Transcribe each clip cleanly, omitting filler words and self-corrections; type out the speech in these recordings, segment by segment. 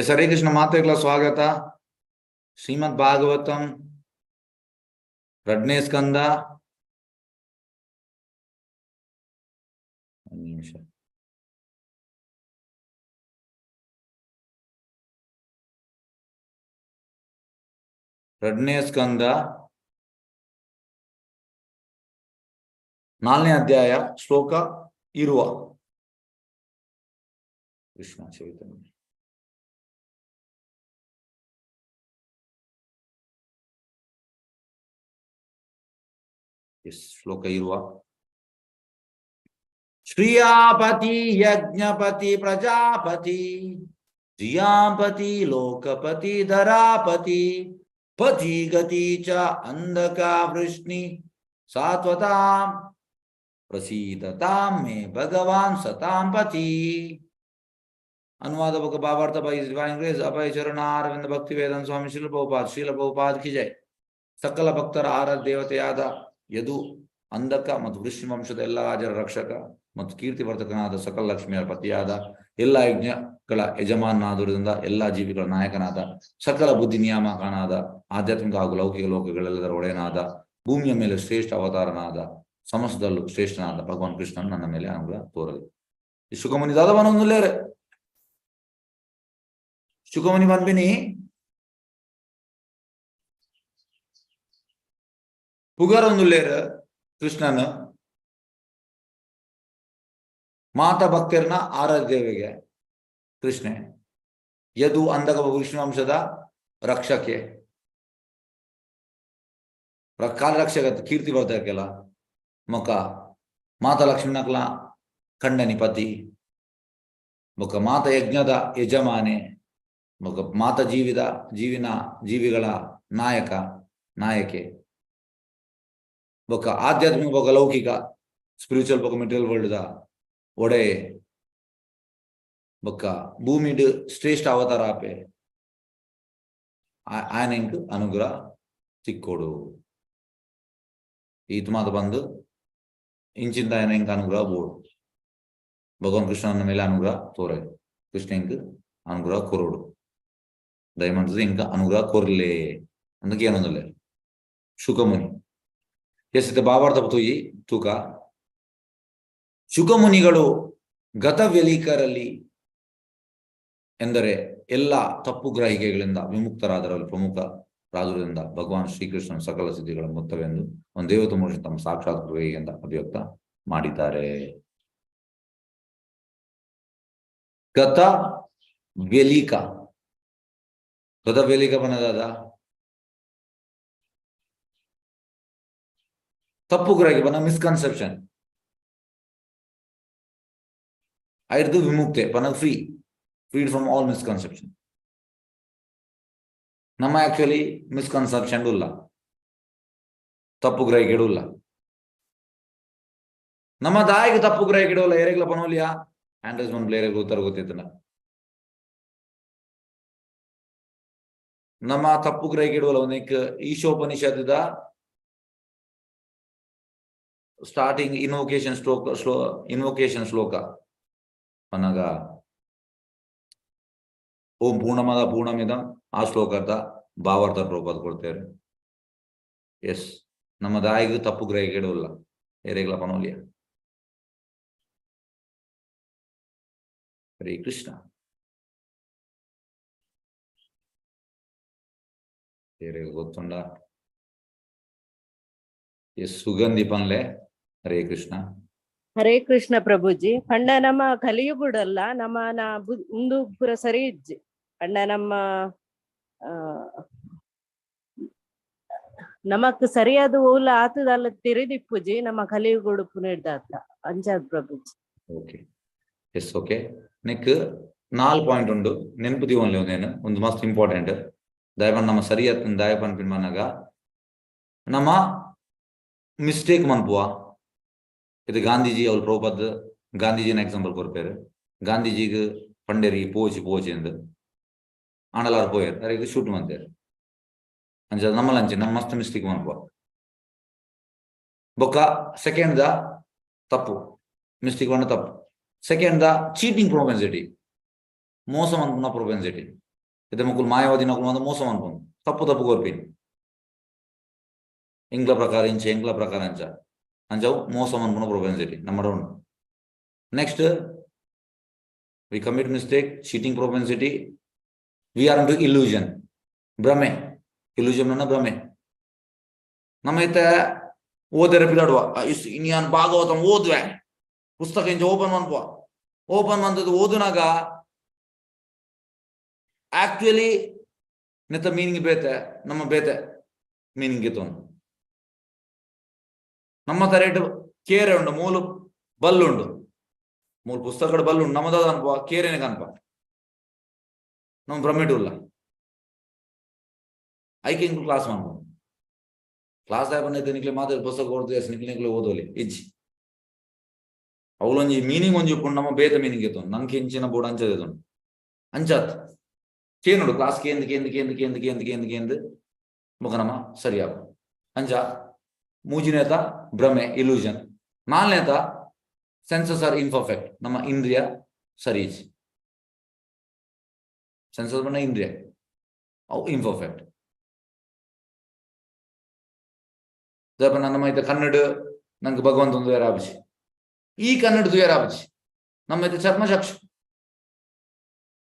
S, Hare Krishna, ಮಾತೆರ್ಗ್ಲ ಸ್ವಾಗತ. ಶ್ರೀಮದ್ ಭಾಗವತಂ ರಡ್ನೇ ಸ್ಕಂದ. ಒಂದ್ ನಿಮಿಷ. ರಡ್ನೇ ಸ್ಕಂದ, ನಾಲ್ಕನೇ ಅಧ್ಯಾಯ, ಶ್ಲೋಕ ಇರುವ. ಕೃಷ್ಣ ಚೈತನ್ಯ. ಎಸ್, ಶ್ಲೋಕ ಇರುವ. ಶ್ರೀಯಾಪತಿ ಯಜ್ಞಪತಿ ಪ್ರಜಾಪತಿ ಜಿಯಾಂಪತಿ ಲೋಕಪತಿ ಧರಾಪತಿ ಪತಿ ಗತಿ ಚ ಅಂಧಕ ವೃಷ್ಣಿ ಸಾತ್ವತಾಂ ಪ್ರಸೀದತಾಂ ಮೇ ಭಗವಾನ್ ಸತಾಂ ಪತಿ. ಅನುವಾದ ಬೊಕ ಭಾವಾರ್ಥ ಬೈ ಡಿವೈನ್ ಗ್ರೇಸ್ ಅಭಯ ಚರಣಾರವಿಂದ ಭಕ್ತಿ ವೇದಾಂತ ಸ್ವಾಮಿ ಶ್ರೀಲ ಪ್ರಭುಪಾದ್. ಶ್ರೀಲ ಪ್ರಭುಪಾದ್ ಕಿ ಜೈ. ಸಕಲ ಭಕ್ತರ ಆರಾಧ್ಯ ದೇವತೆಯಾದ ಯದು, ಅಂಧಕ ಮತ್ತು ವೃಷ್ಣಿ ವಂಶದ ಎಲ್ಲ ರಾಜರ ರಕ್ಷಕ ಮತ್ತು ಕೀರ್ತಿವರ್ಧಕನಾದ, ಸಕಲ ಲಕ್ಷ್ಮಿಯರ ಪತಿಯಾದ, ಎಲ್ಲ ಯಜ್ಞಗಳ ಯಜಮಾನನಾದುದರಿಂದ ಎಲ್ಲ ಜೀವಿಗಳ ನಾಯಕನಾದ, ಸಕಲ ಬುದ್ಧಿ ನಿಯಾಮಕನಾದ, ಆಧ್ಯಾತ್ಮಿಕ ಹಾಗೂ ಲೌಕಿಕ ಲೋಕಗಳೆಲ್ಲದರ ಒಡೆಯನಾದ, ಭೂಮಿಯ ಮೇಲೆ ಶ್ರೇಷ್ಠ ಅವತಾರನಾದ, ಸಮಸ್ತದಲ್ಲೂ ಶ್ರೇಷ್ಠನಾದ ಭಗವಾನ್ ಕೃಷ್ಣನ್ ನನ್ನ ಮೇಲೆ ಅನುಗ್ರಹ ತೋರಲಿ. ಈ ಶುಕಮುನಿ ದಾದ ಬನೊಂದುಲ್ಲೇರೆ. ಶುಕಮುನಿ ಪನ್ಪಿನಿ ಪುಗರೊಂದುಲ್ಲೇರ್ ಕೃಷ್ಣನ್, ಮಾತಾ ಭಕ್ತರ್ನ ಆರಾಧ್ಯ ದೇವಿಗೆ ಕೃಷ್ಣೆ, ಯದು, ಅಂಧಕ, ವಿಷ್ಣು ವಂಶದ ರಕ್ಷಕೆ, ಕಾಲ ರಕ್ಷಕ, ಕೀರ್ತಿ ವರ್ಧಕೆಲ ಮೊಕ ಮಾತಾ ಲಕ್ಷ್ಮೀನಕ್ಲ ಕಂಡನಿ, ಪತಿ, ಬೊಕ ಮಾತ ಯಜ್ಞದ ಯಜಮಾನೆ, ಬೊಕ ಮಾತ ಜೀವಿದ ಜೀವಿನ ಜೀವಿಗಳ ನಾಯಕ, ನಾಯಕೆ, ಬೊಕ ಆಧ್ಯಾತ್ಮಿಕ ಬೊಕ ಲೌಕಿಕ, ಸ್ಪಿರಿಚುವಲ್ ಬೊಕ ಮೆಟೀರಿಯಲ್ ವರ್ಲ್ಡ್ ದ ಒಡೆಯೆ, ಬೊಕ್ಕ ಭೂಮಿಡ್ ಶ್ರೇಷ್ಠ ಅವತಾರ ಆಪೆ. ಆಯನ ಅನುಗ್ರಹ ತಿಕ್ಕೊಡು. ಈತ್ ಮಾತ ಬಂದು ಇಂಚಿಂತ ಆಯನ ಎಂಕ್ ಅನುಗ್ರಹ ಬೋಡು. ಭಗವಾನ್ ಕೃಷ್ಣನ ಮೇಲೆ ಅನುಗ್ರಹ ತೋರೆ, ಕೃಷ್ಣ ಎಂಕ್ ಅನುಗ್ರಹ ಕೊರೊಡು, ದಯಮಂತದ ಎಂಕ್ ಅನುಗ್ರಹ ಕೊರ್ಲೆ ಅಂದಕ್ಕೆ ಏನೊಂದಲ್ಲ ಶುಕಮುನಿ. ಎಸ್, ಇತ್ತೆ ಭಾವಾರ್ಥ ತೂಯಿ ತೂಕ. ಶುಕಮುನಿಗಳು ಗತವ್ಯಲೀಕರಲ್ಲಿ, ಎಂದರೆ ಎಲ್ಲ ತಪ್ಪು ಗ್ರಹಿಕೆಗಳಿಂದ ವಿಮುಕ್ತರಾದರಲ್ಲಿ ಪ್ರಮುಖ ರಾದುದರಿಂದ ಭಗವಾನ್ ಶ್ರೀಕೃಷ್ಣನ ಸಕಲ ಸಿದ್ಧಿಗಳ ಮೊತ್ತವೆಂದು ಒಂದು ದೇವತ ಮನುಷ್ಯ ತಮ್ಮ ಸಾಕ್ಷಾತ್ ಕೃಪೆಯಿಂದ ಅಭಿವ್ಯಕ್ತ ಮಾಡಿದ್ದಾರೆ. ಗತ ವ್ಯಲೀಕ, ಗತ ವ್ಯಲೀಕ ಬನ್ನದಾದ ತಪ್ಪು ಗ್ರಹಿಕೆ ಬನ್ನ ಮಿಸ್ಕನ್ಸೆಪ್ಷನ್ ಐರ್ದು ವಿಮುಕ್ತೆ ಪನ ಫ್ರೀ ಫ್ರಮ್ ಆಲ್ ಮಿಸ್ಕನ್ಸೆಪ್ಷನ್. ನಮ್ಮ ಆಕ್ಚುಲಿ ಮಿಸ್ಕನ್ಸೆಪ್ಷನ್ ಉಲ್ಲ, ತಪ್ಪು ಗ್ರಹಿಕೆ ಇಡುಲ್ಲ. ನಮ್ಮ ದಾಯಿಗೆ ತಪ್ಪು ಗ್ರಹಿಕೆ ಇಡುವಲ್ಲ. ಏರೆಗ್ಲ ಪನೋಲಿಯಾ? ಆಂಡ್ರೆಸ್ ಮನ್ ಪ್ಲೇಯರ್ ಉತ್ತರ ಗೊತ್ತಿತ್ತನ. ನಮ್ಮ ತಪ್ಪು ಗ್ರಹಿಕೆ ಇಡುವಲ್ಲ. ಒಂದಿಕ್ ಈಶೋಪನಿಷತ್ದ ಸ್ಟಾರ್ಟಿಂಗ್ ಇನ್ವೊಕೇಶನ್ ಶ್ಲೋಕ, ಇನ್ವೊಕೇಶನ್ ಶ್ಲೋಕ ಪನ್ನಗ ಓಂ ಪೂರ್ಣಮದ ಪೂರ್ಣಮಿದ, ಆ ಶ್ಲೋಕದ ಭಾವಾರ್ಥ ಪ್ರಭುಪಾದ ಕೊಡ್ತೇವೆ. ಎಸ್, ನಮ್ಮ ದಾಯಿಗೆ ತಪ್ಪು ಗ್ರಹಿಕೆ ಇಡುವಲ್ಲ. ಏರೆಗ್ಲ ಪನೋಲಿಯ? ಹರೇ ಕೃಷ್ಣ. ಏರೆಗ್ ಗೊತ್ತುಂಡ? ಎಸ್, ಸುಗಂಧಿ ಪನ್ಲೆ. ಹರೇ ಕೃಷ್ಣ. ಹರೇ ಕೃಷ್ಣ ಪ್ರಭುಜಿ. ಪಂಡ ನಮ್ಮ ಕಲಿಯುಗುಡಲ್ಲ ನಮ್ಮ ನಾ ಉಂದು ಪೂರ ಸರಿ ಇಜ್ಜಿ. ಪಂಡ ನಮ್ಮ ನಮಕ್ ಸರಿಯಾದ ಓಲ ಆತದಲ್ಲ ತಿರಿದಿಪ್ಪುಜಿ ನಮ್ಮ ಕಲಿಯುಗುಡು ಪುನಿರ್ದಾತ ಅಂಚಾದ್ ಪ್ರಭುಜಿ. Okay, yes, okay. ನೆಕ್ ನಾಲ್ ಪಾಯಿಂಟ್ ಉಂಡು, ನೆನಪು ದೀವೊನ್ಲೆ. ಒಂದೇನು ಒಂದು ಮಸ್ತ್ ಇಂಪಾರ್ಟೆಂಟ್. ದಯಪನ್ ನಮ್ಮ ಸರಿಯಾದ ದಯಪನ್ ಪಿನ್ಮನಾಗ ನಮ್ಮ ಮಿಸ್ಟೇಕ್ ಮನ್ಪುವ. ಇದು ಗಾಂಧೀಜಿ ಅವ್ರು ಪ್ರಭುಪಾದ್ ಗಾಂಧೀಜಿನ ಎಕ್ಸಾಂಪಲ್ ಕೊರ್ಪೇರು. ಗಾಂಧೀಜಿಗ್ ಪಂಡೇರಿ ಪೋಚಿ ಪೋಚಿ ಎಂದು ಆಂಡಲಾರ್ ಪೋಯರ್, ಅರೆಗ್ ಶೂಟ್ ಮಂತೇರು. ಅಂಚ ನಮ್ಮಲ ಅಂಚೆ ನಮ್ಮ ಮಸ್ತ್ ಮಿಸ್ಟೇಕ್ ಮನ್ಪುವ. ಬೊಕ್ಕ ಸೆಕೆಂಡ್ the ತಪ್ಪು, ಮಿಸ್ಟೇಕ್ ಪಂಡ ತಪ್ಪು. ಸೆಕೆಂಡ್ the cheating ಪ್ರೊಪೆನ್ಸಿಟಿ, ಮೋಸ ಮನ್ಪುನ ಪ್ರೊಪೆನ್ಸಿಟಿ. ಇತ್ತೆ ಮುಕುಲು ಮಾಯವಾದಿನಕುಲು ಮಾತ ಮೋಸ ಮನ್ಪುನು, ತಪ್ಪು ತಪ್ಪು ಕೊರ್ಪಿನಿ. ಎಂಕ್ಲ ಪ್ರಕಾರ ಇಂಚ, ಎಂಕ್ಲ ಪ್ರಕಾರ ಅಂಚ ಅಂಚವು ಮೋಸ ಮನ್ಪುನ ಪ್ರೊಪೆನ್ಸಿಟಿ ನಮ್ಮಡ ಉಂಡು. Next, we commit mistake, cheating propensity, we are into illusion, ಭ್ರಮೆ. ಇಲ್ಯೂಷನ್ ಅನ್ನ ಭ್ರಮೆ. ನಮ್ಮ ಇತ್ತೆ ಓದೆರೆ ಪಿದಾಡುವ ಇನ್ಯಾನ್ ಭಾಗವತ ಓದುವೆ, ಪುಸ್ತಕ ಇಂಚ ಓಪನ್ ಮನ್ಪುವ, ಓಪನ್ ಮಂತದ್ದು ಓದುನಾಗ ಆಕ್ಚುಲಿ ನೆತ್ತ ಮೀನಿಂಗ್ ಬೇತೆ, ನಮ್ಮ ಬೇತೆ ಮೀನಿಂಗ್ ಇತ್ತು. ನಮ್ಮ ತರೇಟ್ ಕೇರೆ ಉಂಡು, ಮೂಲು ಬಲ್ಲುಂಡು, ಮೂಲು ಪುಸ್ತಕಡ್ ಬಲ್ಲುಂಡು, ನಮ್ಮದಾದ ಅನ್ಪುವ ಕೇರೆನೆ ಕನ್ಪ, ನಮ್ಮ ಭ್ರಮೆಟು ಉಲ್ಲ. ಐಕೆ ಇಂಕು ಕ್ಲಾಸ್ ಮನ್ಪು, ಕ್ಲಾಸ್ ಆಪುನ ನಿಕ್ಲೆ ಮಾತ್ರ ಪುಸ್ತಕ ಕೊಡ್ದು ನಿಕ್ಲೆ ನಿಕ್ಲೆ ಓದೋಲಿ ಇಜ್ಜಿ. ಅವಳೊಂಜಿ ಮೀನಿಂಗ್ ಒಂಜಿ ಉಪ್ಪುಂಡು, ನಮ್ಮ ಬೇತೆ ಮೀನಿಂಗ್ ಇತ್ತು, ನಂಗೆ ಇಂಚಿನ ಬೋರ್ಡ್ ಅಂಚದ ಅಂಚಾತ್ ಕೇನುಡು ಕ್ಲಾಸ್ ಕೇಂದ್ ಕೇಂದ್ ಕೇಂದ್ ಕೇಂದ್ ಕೇಂದ್ ಕೇಂದ್ ಕೇಂದ್ ಬೊಕ ನಮ ಸರಿಯಾಪ. ಅಂಚ ಮೂಜಿನೇತ ಭ್ರಮೆ, ಇಲ್ಯೂಷನ್. ನಾಲ್ನೇತ ಸೆನ್ಸಸ್ ಆರ್ ಇಂಪರ್ಫೆಕ್ಟ್, ನಮ್ಮ ಇಂದ್ರಿಯ ಸರಿ ಇಜ್ಜಿ. ಸೆನ್ಸಸ್ ಬಣ್ಣ ಇಂದ್ರಿಯ ಅವು ಇಂಪರ್ಫೆಕ್ಟ್. ನಮ್ಮ ಇತ್ತ ಕನ್ನಡ ನಂಗೆ ಭಗವಂತ ದುಯರಾಬುಜಿ, ಈ ಕನ್ನಡ ದುಯರಾಬುಜಿ, ನಮ್ಮ ಇತ್ತ ಚರ್ಮ ಚಕ್ಷು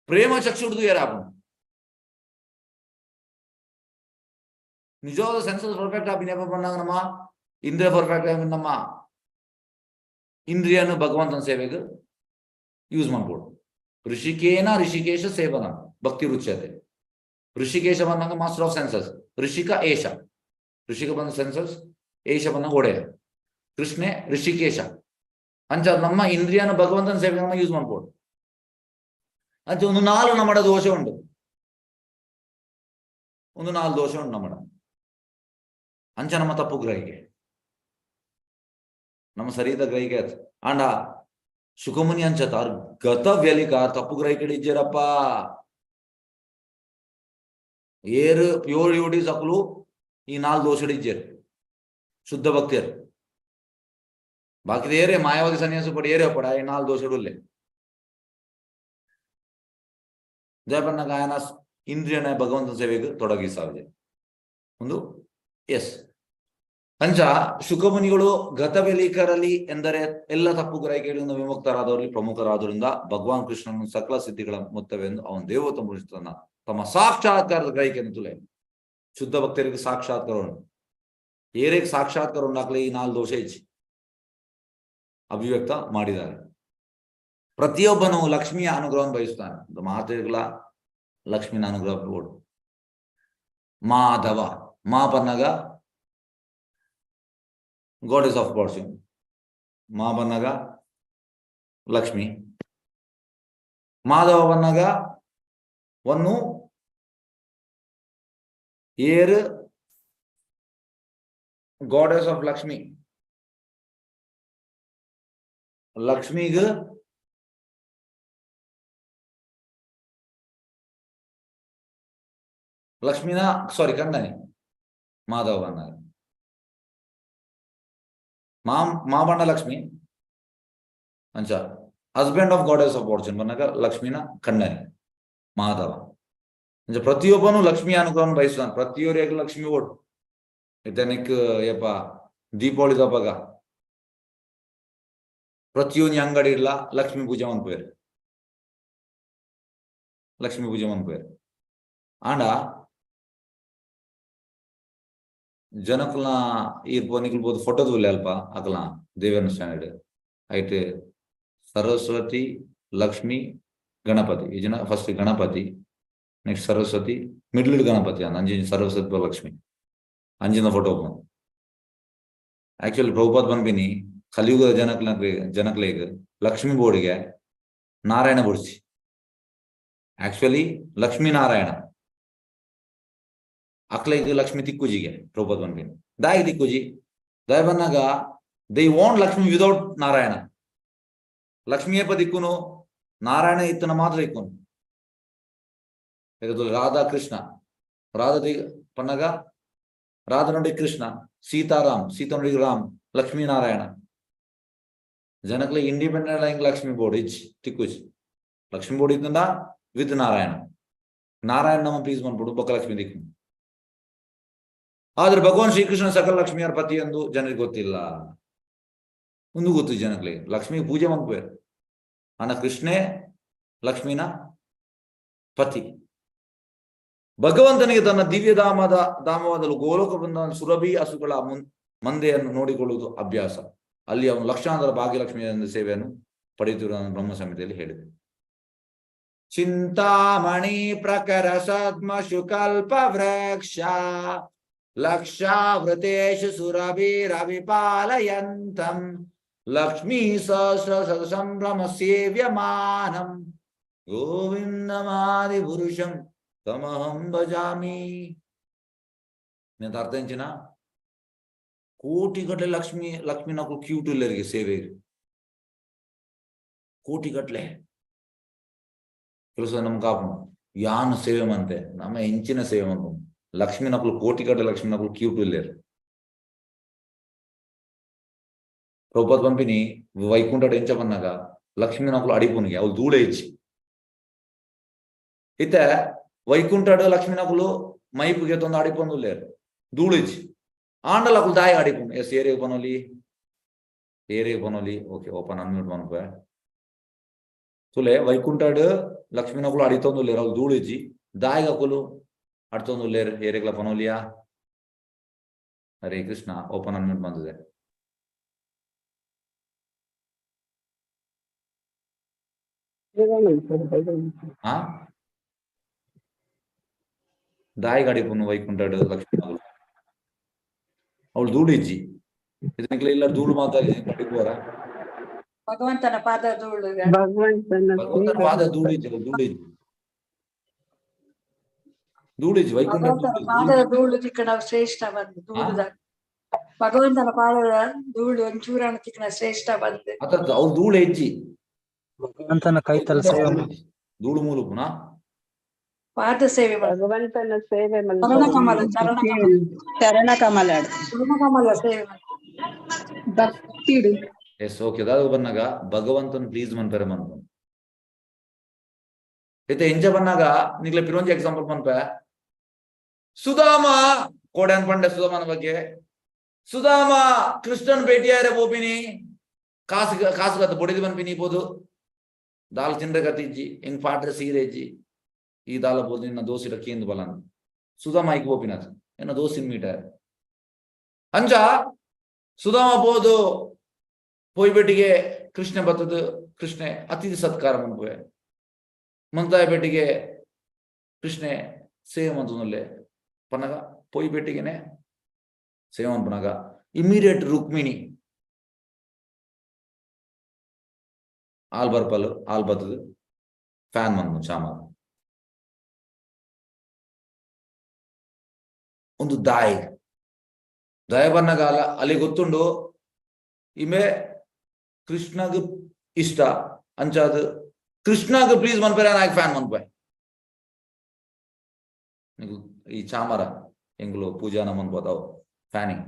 ಪ್ರೇಮ ಚಕ್ಷು ದುಯರಾಬು. ನಿಜವಾದ ಸೆನ್ಸಸ್ ಪರ್ಫೆಕ್ಟ್ ಆಪಿನ ಪಣ್ಣಾಗ ನಮ್ಮ ಇಂದ್ರಿಯ ಪರ್ಫೆಕ್ಟ್ ಆಗಿ ನಮ್ಮ ಇಂದ್ರಿಯನು ಭಗವಂತನ ಸೇವೆಗೆ ಯೂಸ್ ಮಾಡ್ಬೋದು. ಋಷಿಕೇನ ಋಷಿಕೇಶ ಸೇವನ ಭಕ್ತಿ ರುಚ್ಯತೆ. ಋಷಿಕೇಶ ಬಂದಾಗ ಮಾಸ್ಟರ್ ಆಫ್ ಸೆನ್ಸಸ್, ಋಷಿಕ ಏಷ, ಋಷಿಕ ಬಂದ ಸೆನ್ಸಸ್, ಏಷ ಬಂದಾಗ ಒಡೆಯ, ಕೃಷ್ಣೆ ಋಷಿಕೇಶ. ಅಂಚ ನಮ್ಮ ಇಂದ್ರಿಯನ ಭಗವಂತನ ಸೇವೆಗೆ ನಮ್ಮ ಯೂಸ್ ಮಾಡ್ಬೋದು. ಅಂಚ ಒಂದು ನಾಲು ನಮ್ಮಡ ದೋಷ ಉಂಟು, ಒಂದು ನಾಲು ದೋಷ ಉಂಟು ನಮ್ಮಡ. ಅಂಚ ನಮ್ಮ ತಪ್ಪು ಗ್ರಹಿಕೆ, ನಮ್ಮ ಸರಿದ ಗ್ರಹಿಕೆ ಆಯ್ತು. ಆಂಡ ಶುಕಮುನಿ ಅಂಚ ತಾರ್ ಗತ ವ್ಯಲಿಕ ತಪ್ಪು ಗ್ರಹಿಕೆ ಇಜ್ಜೇರಪ್ಪ. ಏರು ಪ್ಯೂರ್ ಡಿವೋಟೀಸ್ ಅಕ್ಲು ಈ ನಾಲ್ ದೋಷಡ್ ಇಜ್ಜೇರು, ಶುದ್ಧ ಭಕ್ತಿಯರು. ಬಾಕಿ ಏರೇ ಮಾಯಾವಾದಿ ಸನ್ಯಾಸ ಪಡಿ ಏರೇ ಪಡ ಈ ನಾಲ್ ದೋಷಡ್ ಉಲ್ಲೆ. ಜಯಪನ್ನ ಗಾಯನ ಇಂದ್ರಿಯನ ಭಗವಂತನ ಸೇವೆಗೆ ತೊಡಗಿಸಾವಿದೆ ಒಂದು ಎಸ್. ಅಂಚ ಶುಕಮುನಿಗಳು ಗತವೆಲಿಕರಲ್ಲಿ ಎಂದರೆ ಎಲ್ಲ ತಪ್ಪು ಗ್ರಹಿಕೆಗಳಿಂದ ವಿಮುಕ್ತರಾದವರಲ್ಲಿ ಪ್ರಮುಖರಾದ್ದರಿಂದ ಭಗವಾನ್ ಕೃಷ್ಣನು ಸಕಲ ಸಿದ್ಧಿಗಳ ಮೊತ್ತವೆಂದು ಅವನ ದೇವೋತ್ತಮ ಪುರುಷತನ ತಮ್ಮ ಸಾಕ್ಷಾತ್ಕಾರದ ಗ್ರಹಿಕೆಯನ್ನು ತುಲೆ. ಶುದ್ಧ ಭಕ್ತರಿಗೆ ಸಾಕ್ಷಾತ್ಕಾರ ಉಂಟು, ಏರೇಗೆ ಸಾಕ್ಷಾತ್ಕಾರ ಉಂಡಾಕ್ಲೆ ಈ ನಾಲ್ ದೋಷ ಇಜ್ಜಿ ಅಭಿವ್ಯಕ್ತ ಮಾಡಿದ್ದಾರೆ. ಪ್ರತಿಯೊಬ್ಬನು ಲಕ್ಷ್ಮಿಯ ಅನುಗ್ರಹವನ್ನು ಬಯಸುತ್ತಾನೆ. ಮಾತೆಗಳ ಲಕ್ಷ್ಮಿನ ಅನುಗ್ರಹ ಬೋಡು. ಮಾಧವ ಮಾ ಪನ್ನಗ ಗಾಡೆಸ್ ಆಫ್ ಫಾರ್ಚೂನ್, ಮಾ ಬನ್ನಗ ಲಕ್ಷ್ಮಿ, ಮಾಧವ ಬನ್ನಗ ಒಂದು ಏರ್ ಗಾಡೆಸ್ ಆಫ್ ಲಕ್ಷ್ಮಿ, ಲಕ್ಷ್ಮಿಗ್ ಲಕ್ಷ್ಮಿನ ಸಾರಿ ಕಂಡನಿ ಮಾಧವ ಬನ್ನಗ ಮಾ ಮಾ ಬಣ್ಣ ಲಕ್ಷ್ಮಿ ಅಂಚ husband of goddess of fortune ಬನ್ನಗ ಲಕ್ಷ್ಮಿನ ಕಂಡನಿ ಮಾಧವ. ಅಂಚ ಪ್ರತಿಯೊಬ್ಬನು ಲಕ್ಷ್ಮಿಯ ಅನುಗ್ರಹವನ್ನು ಬಯಸುತ್ತಾನೆ. ಪ್ರತಿಯೊರಿಯಾಗ ಲಕ್ಷ್ಮಿ ಓಡು. ಇತ್ತನಿಕ್ ಯಪ್ಪ ದೀಪಾವಳಿ ದಪಗ ಪ್ರತಿಯೊಂದು ಅಂಗಡಿ ಇಡ್ಲ ಲಕ್ಷ್ಮೀ ಪೂಜೆ ಮನ್ಪುವೆರ್, ಲಕ್ಷ್ಮೀ ಪೂಜೆ ಮನ್ಪುವೆರ್. ಆಂಡ ಜನಕುಲ್ನ ಈರ್ ನಿಕುಲ್ ಪೋದು ಫೋಟೋ ತೂಲೆ ಅಲ್ಪ ಅಕಲ್ನ ದೇವೇರ್ನ ಸ್ಟ್ಯಾಂಡರ್ಡ್ ಐಟ್ ಸರಸ್ವತಿ ಲಕ್ಷ್ಮಿ ಗಣಪತಿ ಈ ಜನ first Ganapati, next Saraswati, middle Ganapati ಅಂದ್ ಅಂಜಿ ಸರಸ್ವತಿ ಲಕ್ಷ್ಮಿ ಅಂಜಿನ ಫೋಟೋ. ಆಕ್ಚುಲಿ ಪ್ರಭುಪಾದ್ ಪನ್ಪಿನಿ ಕಲಿಯುಗದ ಜನಕ್ಲ ಜನಕ್ಲೆಗ್ ಲಕ್ಷ್ಮಿ ಬೋರ್ಡ್ಗೆ ನಾರಾಯಣ ಬೋಡ್ಚಿ. ಆಕ್ಚುಲಿ ಲಕ್ಷ್ಮೀ ನಾರಾಯಣ ಅಕ್ಲೆಗ್ Lakshmi ತಿಕ್ಕುಜಿಗೆ Prabhupad ಪನ್ಪಿನಿ. ದಾಯಿ ತಿಕ್ಕುಜಿ ದಾಯ ಬನ್ನಾಗ they want Lakshmi without Narayana. Lakshmi ಏಪ ದಿಕ್ಕುನು Narayana ಇತ್ತನ ಮಾತ್ರ ಇಕ್ಕುನು. ರಾಧಾ ಕೃಷ್ಣ, ರಾಧಾ ಪನ್ನಗ ರಾಧಾ ನೋಡಿ ಕೃಷ್ಣ, ಸೀತಾರಾಮ್, ಸೀತಾ ನೋಡಿ ರಾಮ್, ಲಕ್ಷ್ಮೀ ನಾರಾಯಣ. ಜನಕ್ಲೆ ಇಂಡಿಪೆಂಡೆಂಟ್ ಆಗಿ ಲಕ್ಷ್ಮಿ ಬೋರ್ಡ್ ಇಚ್ ತಿಕ್ಕುಜಿ. ಲಕ್ಷ್ಮಿ ಬೋರ್ಡ್ ಇತ್ತಂದ ವಿತ್ ನಾರಾಯಣ. ನಾರಾಯಣ ನಮ್ಮ ಪ್ಲೀಸ್ ಮನ್ಪುಡು ಬೊಕ್ಕ ಲಕ್ಷ್ಮಿ ದಿಕ್ಕು. ಆದ್ರೆ ಭಗವಾನ್ ಶ್ರೀಕೃಷ್ಣ ಸಕಲ ಲಕ್ಷ್ಮಿಯರ ಪತಿ ಎಂದು ಜನರಿಗೆ ಗೊತ್ತಿಲ್ಲ. ಒಂದು ಗೊತ್ತು ಜನಗಳಿಗೆ, ಲಕ್ಷ್ಮಿ ಪೂಜೆ ಮನ್ಪುವೇರು, ಅಣ್ಣ ಕೃಷ್ಣೇ ಲಕ್ಷ್ಮಿನ ಪತಿ. ಭಗವಂತನಿಗೆ ತನ್ನ ದಿವ್ಯ ಧಾಮದ ಧಾಮವಾದ ಗೋಲೋಕ ಬಂದ ಸುರಭಿ ಹಸುಗಳ ಮಂದೆಯನ್ನು ನೋಡಿಕೊಳ್ಳುವುದು ಅಭ್ಯಾಸ. ಅಲ್ಲಿ ಅವನು ಲಕ್ಷಾಂತರ ಭಾಗ್ಯಲಕ್ಷ್ಮಿಯ ಸೇವೆಯನ್ನು ಪಡೆಯುತ್ತಿರುವುದನ್ನು ಬ್ರಹ್ಮ ಸಂಹಿತೆಯಲ್ಲಿ ಹೇಳಿದೆ. ಚಿಂತಾಮಣಿ ಪ್ರಕರ ಸದ್ಮ ಶುಕಲ್ಪ ವೃಕ್ಷ ಲಕ್ಷಾವೃತೇಶು ಸುರಭಿರವಿಪಾಲಯಂತಂ ಲಕ್ಷ್ಮೀ ಸಹಸ್ರ ಸಂಭ್ರಮ ಸೇವ್ಯಮಾನಂ ಗೋವಿಂದಮಾದಿ ಪುರುಷಂ ತಮಹಂ ಭಜಾಮಿ. నేను ಅರ್ಥಿಂಚಿನ ಕೋಟಿಗಟ್ಟಲೆ ಲಕ್ಷ್ಮಿ ಲಕ್ಷ್ಮಿನಕುಲು ಕ್ಯೂಟ್ ಇಲ್ಲರಿಗೆ ಸೇವೆ ಕೋಟಿಗಟ್ಟಲೆ ಕೆಲಸ ನಮ್ ಕಾಪು ಯಾನು ಸೇವೆ ಮಂತೆ ನಮ್ಮ ಹೆಂಚಿನ ಸೇವೆ ಮಂತು ಲಕ್ಷ್ಮಿನಕುಲು ಕೋಟಿಗಟ್ಟಲೆ ಲಕ್ಷ್ಮಿನಕುಲು ಕ್ಯೂಟ್ ಇಲ್ಲೇರು. ಪ್ರಭುಪಾದ ಪಂಪಿನಿ ವೈಕುಂಠ ಎಂಚ ಬನ್ನಾಗ ಲಕ್ಷ್ಮಿನಕುಲು ಅಡಿಪುನಿಗೆ ಅವ್ಳು ಧೂಳೆ ಇಚ್ಚಿ ಇತ್ತೆ ವೈಕುಂಠಡ್ ಲಕ್ಷ್ಮಿನಕುಲು ಮೈಪುಗೆ ತೊಂದು ಅಡಿಪೊಂದುಲ್ಲೇರು ಧೂಳಿಜ್ಜಿ ಆಂಡಲ ಅಕುಲು ದಾಯ ಅಡಿಪುನು ಎಸ್ ಏರಿಯಾಗ ಪನೊಲಿ ಏರಿಯಾಗ ಪನೊಲಿ ಓಕೆ ಓಪನ್ ಅನ್ಮ್ಯೂಟ್ ಮನ್ಪೆ ತುಲೆ ವೈಕುಂಠಡ್ ಲಕ್ಷ್ಮಿನಕುಲು ಅಡಿತೊಂದುಲ್ಲೇರು ಅವ್ಳು ಧೂಳಿಜ್ಜಿ ದಾಯಿಗ ಅಕುಲು ಅಡ್ತೊಂದುಲ್ಲೇರು ಏರಿಗ್ಲ ಪನೊಲಿಯಾ. ಹರೇ ಕೃಷ್ಣ ಓಪನ್ ಅನ್ಮ್ಯೂಟ್ ಬಂದಿದೆ. ಆ ದಾಯಿಗ ಅಡಿಪುನು ವೈಕುಂಠಡ್ ಲಕ್ಷ್ಮಿನಕುಲು ಅವಳು ಧೂಳಿಜ್ಜಿ ಇದಕ್ಕೆ ಇಲ್ಲ ಧೂಳು ಮಾತಾಡಿ ಅಡಿಪುವರ ಭಗವಂತನ ಪಾದ ಧೂಳು. ಭಗವಂತನ ಭಗವಂತನ ಪಾದ ಧೂಳಿಜ್ಜಿ ಧೂಳಿಜ್ಜಿ ಧೂಳಿಜ್ಜಿ ವೈಕುಂಠ ಭಗವಂತನ ಪಾದದ ಧೂಳು ತಿಕ್ಕಣ ಶ್ರೇಷ್ಠ ಬಂದು ಧೂಳುದ ಭಗವಂತನ ಪಾದದ ಧೂಳು ಒಂಚೂರಣ ತಿಕ್ಕಣ ಶ್ರೇಷ್ಠ ಬಂದು ಅತ್ತ ಅವ್ಳು ಧೂಳು ಹೆಜ್ಜಿ ಭಗವಂತನ ಕೈತಲ್ ಸೇವೆ ಮಾಡಿ. ಧೂಳು ಮೂಲು ಪುನಃ ಪಾದ ಸೇವೆ ಮಾಡು. ಭಗವಂತನ ಸೇವೆ ಚರಣ ಕಮಲ ಚರಣ ಕಮಲ ಚರಣ ಕಮಲ ಚರಣ ಕಮಲ ಸೇವೆ ಮಾಡು. ಭಕ್ತಿಡು. ಎಸ್ ಓಕೆ ದಾದ ಬನ್ನಾಗ ಭಗವಂತನ ಪ್ಲೀಸ್ ಮನ್ಪೆರೆ ಮನ್ಪು ಇತ್ತೆ ಎಂಚ ಬನ್ನಾಗ ನಿಗ್ಲೆ ಪಿರೊಂಜಿ ಎಕ್ಸಾಂಪಲ್ ಮನ್ಪೆ. ಸುಧಾಮ ಕೋಡ್ಯಾನ್ ಪಂಡೆ ಸುಧಾಮನ ಬಗ್ಗೆ. ಸುಧಾಮ ಕೃಷ್ಣನ್ ಭೇಟಿಯಾರೆ ಪೋಪಿನಿ ಕಾಸು ಕಾಸು ಗತ್ತ ಬೊಡಿದು ಬನ್ಪಿನಿ ಪೋದು ದಾಲ್ ತಿಂಡ್ರೆ ಕತ್ತಿಜ್ಜಿ ಹಿಂಗ್ ಪಾಟ್ರೆ ಸೀರೆ ಇಜ್ಜಿ ಈ ದಾಲ ಪೋದು ನಿನ್ನ ದೋಸಿಡ ಕೇಂದು ಬಲನ್ ಸುಧಾಮ ಐಕ್ ಪೋಪಿನತ್ ಎನ್ನ ದೋಸಿನ ಮೀಟ ಅಂಚ ಸುಧಾಮ ಪೋದು ಪೋಯ್ಬೆಟ್ಟಿಗೆ ಕೃಷ್ಣ ಬತ್ತದ ಕೃಷ್ಣೆ ಅತಿಥಿ ಸತ್ಕಾರ ಮನ್ಪುವೆ ಮಂತಾಯ ಪೆಟ್ಟಿಗೆ ಕೃಷ್ಣೆ ಸೇವೆ ಮಂತುನುಲ್ಲೆ ಪನ್ನಗ ಪೋಯ್ ಪೆಟ್ಟಿಗೆನೆ ಸೇವೆ ಮನ್ಪುನಗ ಇಮಿಡಿಯೇಟ್ ರುಕ್ಮಿಣಿ ಆಲ್ ಬರ್ಪಲ್ ಆಲ್ ಬತ್ತದ ಫ್ಯಾನ್ ಮಂದು ಚಾಮ ಒಂದು ದಾಯಿ ದಯ ಬನ್ನಗ ಅಲ್ಲ ಅಲ್ಲಿ ಗೊತ್ತುಂಡು ಇಮೆ ಕೃಷ್ಣಗ್ ಇಷ್ಟ ಅಂಚಾದ ಕೃಷ್ಣಗ್ ಪ್ಲೀಸ್ ಮನ್ಪೆರೆ ನಾಯಕ್ ಫ್ಯಾನ್ ಮನ್ಪೆ నీకు ಈ ಚಾಮರ ಎಂಗುಲು ಪೂಜಾನ ಮನ್ಪೋತಾವ್ ಫ್ಯಾನಿಂಗ್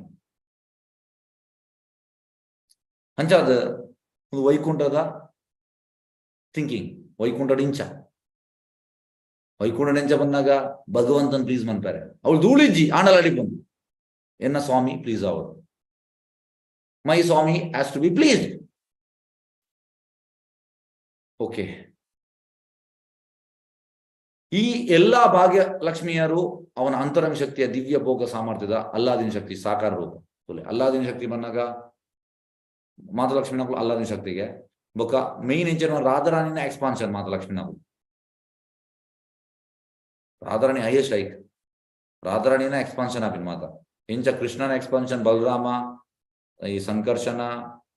ಅಂಚಾದ ಒಂದು ವೈಕುಂಠದ ಥಿಂಕಿಂಗ್ ವೈಕುಂಠದ ಇಂಚ ವೈಕುಂಠ ಇಂಚ ಬಂದಾಗ ಭಗವಂತನ್ ಪ್ಲೀಸ್ ಮನ್ಪಾರೆ ಅವಳು ಧೂಳಿಜ್ಜಿ ಆಂಡಲ ಅಡಿಪೊಂದು ಎನ್ನ ಸ್ವಾಮಿ ಪ್ಲೀಸ್ ಅವಳು my Swami has to be pleased. Okay, ಈ ಎಲ್ಲಾ ಭಾಗ್ಯ ಲಕ್ಷ್ಮಿಯರು ಅವನ ಅಂತರಂಗ ಶಕ್ತಿಯ ದಿವ್ಯ ಭೋಗ ಸಾಮರ್ಥ್ಯದ ಅಲ್ಲಾದಿನ ಶಕ್ತಿ ಸಾಕಾರ ರೂಪ. ಅಲ್ಲಾದಿನ ಶಕ್ತಿ ಬಂದಾಗ ಮಾತಲಕ್ಷ್ಮಿನಗಳು ಅಲ್ಲಾದಿನ ಶಕ್ತಿಗೆ ಬೊಕ್ಕ ಮೇನ್ ಇಂಚನ ರಾಧಾರಾಣಿನ ಎಕ್ಸ್ಪಾನ್ಷನ್ ಮಾತಲಕ್ಷ್ಮಿನಗಳು. ರಾಧಾರಾಣಿ ಹೈಯೆಸ್ಟ್ ಐಕ್ ರಾಧಾರಾಣಿನ ಎಕ್ಸ್ಪಾನ್ಷನ್ ಆಪಿನ ಮಾತ ಇಂಚ ಕೃಷ್ಣನ ಎಕ್ಸ್ಪಾನ್ಷನ್ ಬಲರಾಮ ಈ ಸಂಕರ್ಷಣ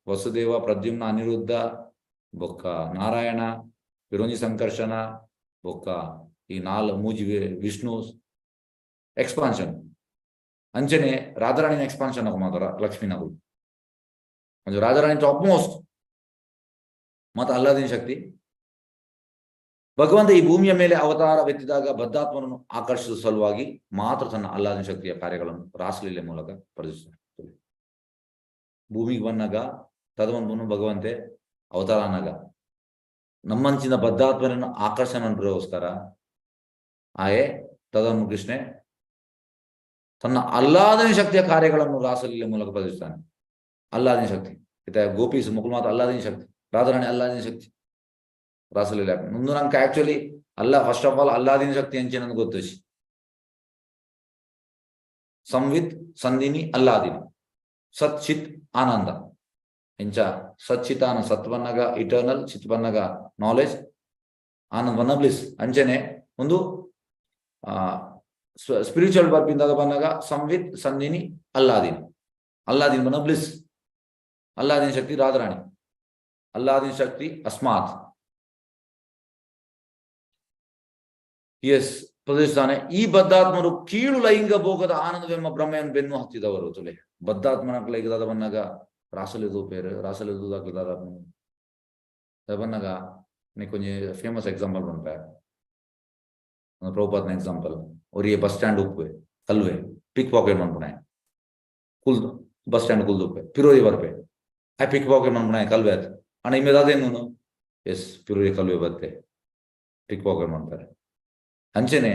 ವಸುದೇವ ಪ್ರದ್ಯುಮ್ನ ಅನಿರುದ್ಧ ಬೊಕ್ಕ ನಾರಾಯಣ ವಿರೋಜಿ ಸಂಕರ್ಷಣ ಬೊಕ್ಕ ಈ ನಾಲ್ ಮೂಜಿ ವಿಷ್ಣು ಎಕ್ಸ್ಪಾನ್ಷನ್ ಅಂಚನೆ ರಾಧಾರಾಣಿನ ಎಕ್ಸ್ಪಾನ್ಷನ್ ಮಾತ್ರ ಲಕ್ಷ್ಮೀನಗಳು ಅಂಚ ರಾಧಾರಾಣಿ ಟಾಪ್ ಮೋಸ್ಟ್ ಮತ್ತು ಅಲ್ಲಾದಿನ ಶಕ್ತಿ. ಭಗವಂತ ಈ ಭೂಮಿಯ ಮೇಲೆ ಅವತಾರವೆತ್ತಿದಾಗ ಬದ್ಧಾತ್ಮನನ್ನು ಆಕರ್ಷಿಸುವ ಸಲುವಾಗಿ ಮಾತ್ರ ತನ್ನ ಅಲ್ಲಾದಿನ ಶಕ್ತಿಯ ಕಾರ್ಯಗಳನ್ನು ರಾಸಲೀಲೆ ಮೂಲಕ ಪ್ರದರ್ಶಿಸ್ತಾನೆ. ಭೂಮಿಗೆ ಬಂದಾಗ ತದವನ್ ಭಗವಂತೆ ಅವತಾರ ಅನ್ನಾಗ ನಮ್ಮಂಚಿನ ಬದ್ಧಾತ್ಮನನ್ನು ಆಕರ್ಷಣೆ ಮನ್ಪುಗೋಸ್ಕರ ಆಯೆ ತದನು ಕೃಷ್ಣೆ ತನ್ನ ಅಲ್ಲಾದನ ಶಕ್ತಿಯ ಕಾರ್ಯಗಳನ್ನು ರಾಸಲೀಲೆ ಮೂಲಕ ಪ್ರದರ್ಶಿಸ್ತಾನೆ. ಅಲ್ಲಾದಿನ ಶಕ್ತಿ ಇತ್ತ ಗೋಪೀಸ್ ಮುಕುಲ್ ಮಾತ್ರ ಅಲ್ಲಾದಿನ ಶಕ್ತಿ, ರಾಧಾರಾಣಿ ಅಲ್ಲಾದಿನ ಶಕ್ತಿ ರಾಸಲೀಲೆ. ಮುಂದೆ ನಂಗೆ ಆಕ್ಚುಲಿ ಅಲ್ಲ, ಫಸ್ಟ್ ಆಫ್ ಆಲ್ ಅಲ್ಲಾದಿನ ಶಕ್ತಿ ಅಂಚೆ ನನ್ಗೆ ಗೊತ್ತು. ಸಂವಿತ್ ಸಂದಿನಿ ಅಲ್ಲಾದಿನಿ ಸತ್ ಚಿತ್ ಆನಂದ. ಇಂಚ ಸಚ್ಚಿತಾನ ಸತ್ವನ್ನಗ ಇಟರ್ನಲ್, ಚಿತ್ವನ್ನಗ ನಾಲೆಜ್, ಆನಂದ್ ಬನ್ನ ಬ್ಲಿಸ್. ಅಂಚನೆ ಒಂದು ಸ್ಪಿರಿಚುವಲ್ ಬರ್ಪಿಂದ ಬಂದಾಗ ಸಂವಿತ್ ಸಂದಿನಿ ಅಲ್ಲಾದಿನಿ, ಅಲ್ಲಾದಿನ ಬನ್ನ ಬ್ಲಿಸ್, ಅಲ್ಲಾದಿನ ಶಕ್ತಿ ರಾಧಾರಾಣಿ, ಅಲ್ಲಾದಿನ ಶಕ್ತಿ ಅಸ್ಮಾತ್. ಎಸ್ ಪ್ರದರ್ಶಿಸ್ತಾನೆ. ಈ ಬದ್ಧಾತ್ಮರು ಕೀಳು ಲೈಂಗ ಭೋಗದ ಆನಂದವೆಂಬ ಭ್ರಮೆಯನ್ನು ಬೆನ್ನು ಹತ್ತಿದವರು. ತುಲೆ ಬದ್ಧಾತ್ಮನ ಲೈಂಗದಾದ ಬನ್ನಾಗ ರಾಸಲಿದು ಪೇರು ರಾಸಲಿದು ದಾದ ಬನ್ನಾಗ ನೀ ಕೊಂಚ ಫೇಮಸ್ ಎಕ್ಸಾಂಪಲ್ ಪನ್ಪೆ, ಪ್ರಭುಪಾತ್ನ ಎಕ್ಸಾಂಪಲ್. ಒರಿಯೆ ಬಸ್ ಸ್ಟ್ಯಾಂಡ್ ಉಪ್ಪೆ ಕಲ್ವೆ ಪಿಕ್ ಪಾಕೆಟ್ ಮನ್ಪುಣೆ ಕುಲ್ ಬಸ್ ಸ್ಟ್ಯಾಂಡ್ ಕುಲ್ದುಪ್ಪೆ ಪಿರೋರಿ ಬರ್ಪೆ ಆ ಪಿಕ್ ಪಾಕೆಟ್ ಮನ್ಪುಣೆ ಕಲ್ವೆ ಆತ್ ಅಣ್ಣ ಇಮ್ಮೆ ದಾದೇನು ಎಸ್ ಪಿರೋರಿ ಕಲ್ವೆ ಬತ್ತೆ ಪಿಕ್ ಪಾಕೆಟ್ ಮಾಡ್ತಾರೆ. ಅಂಚನೆ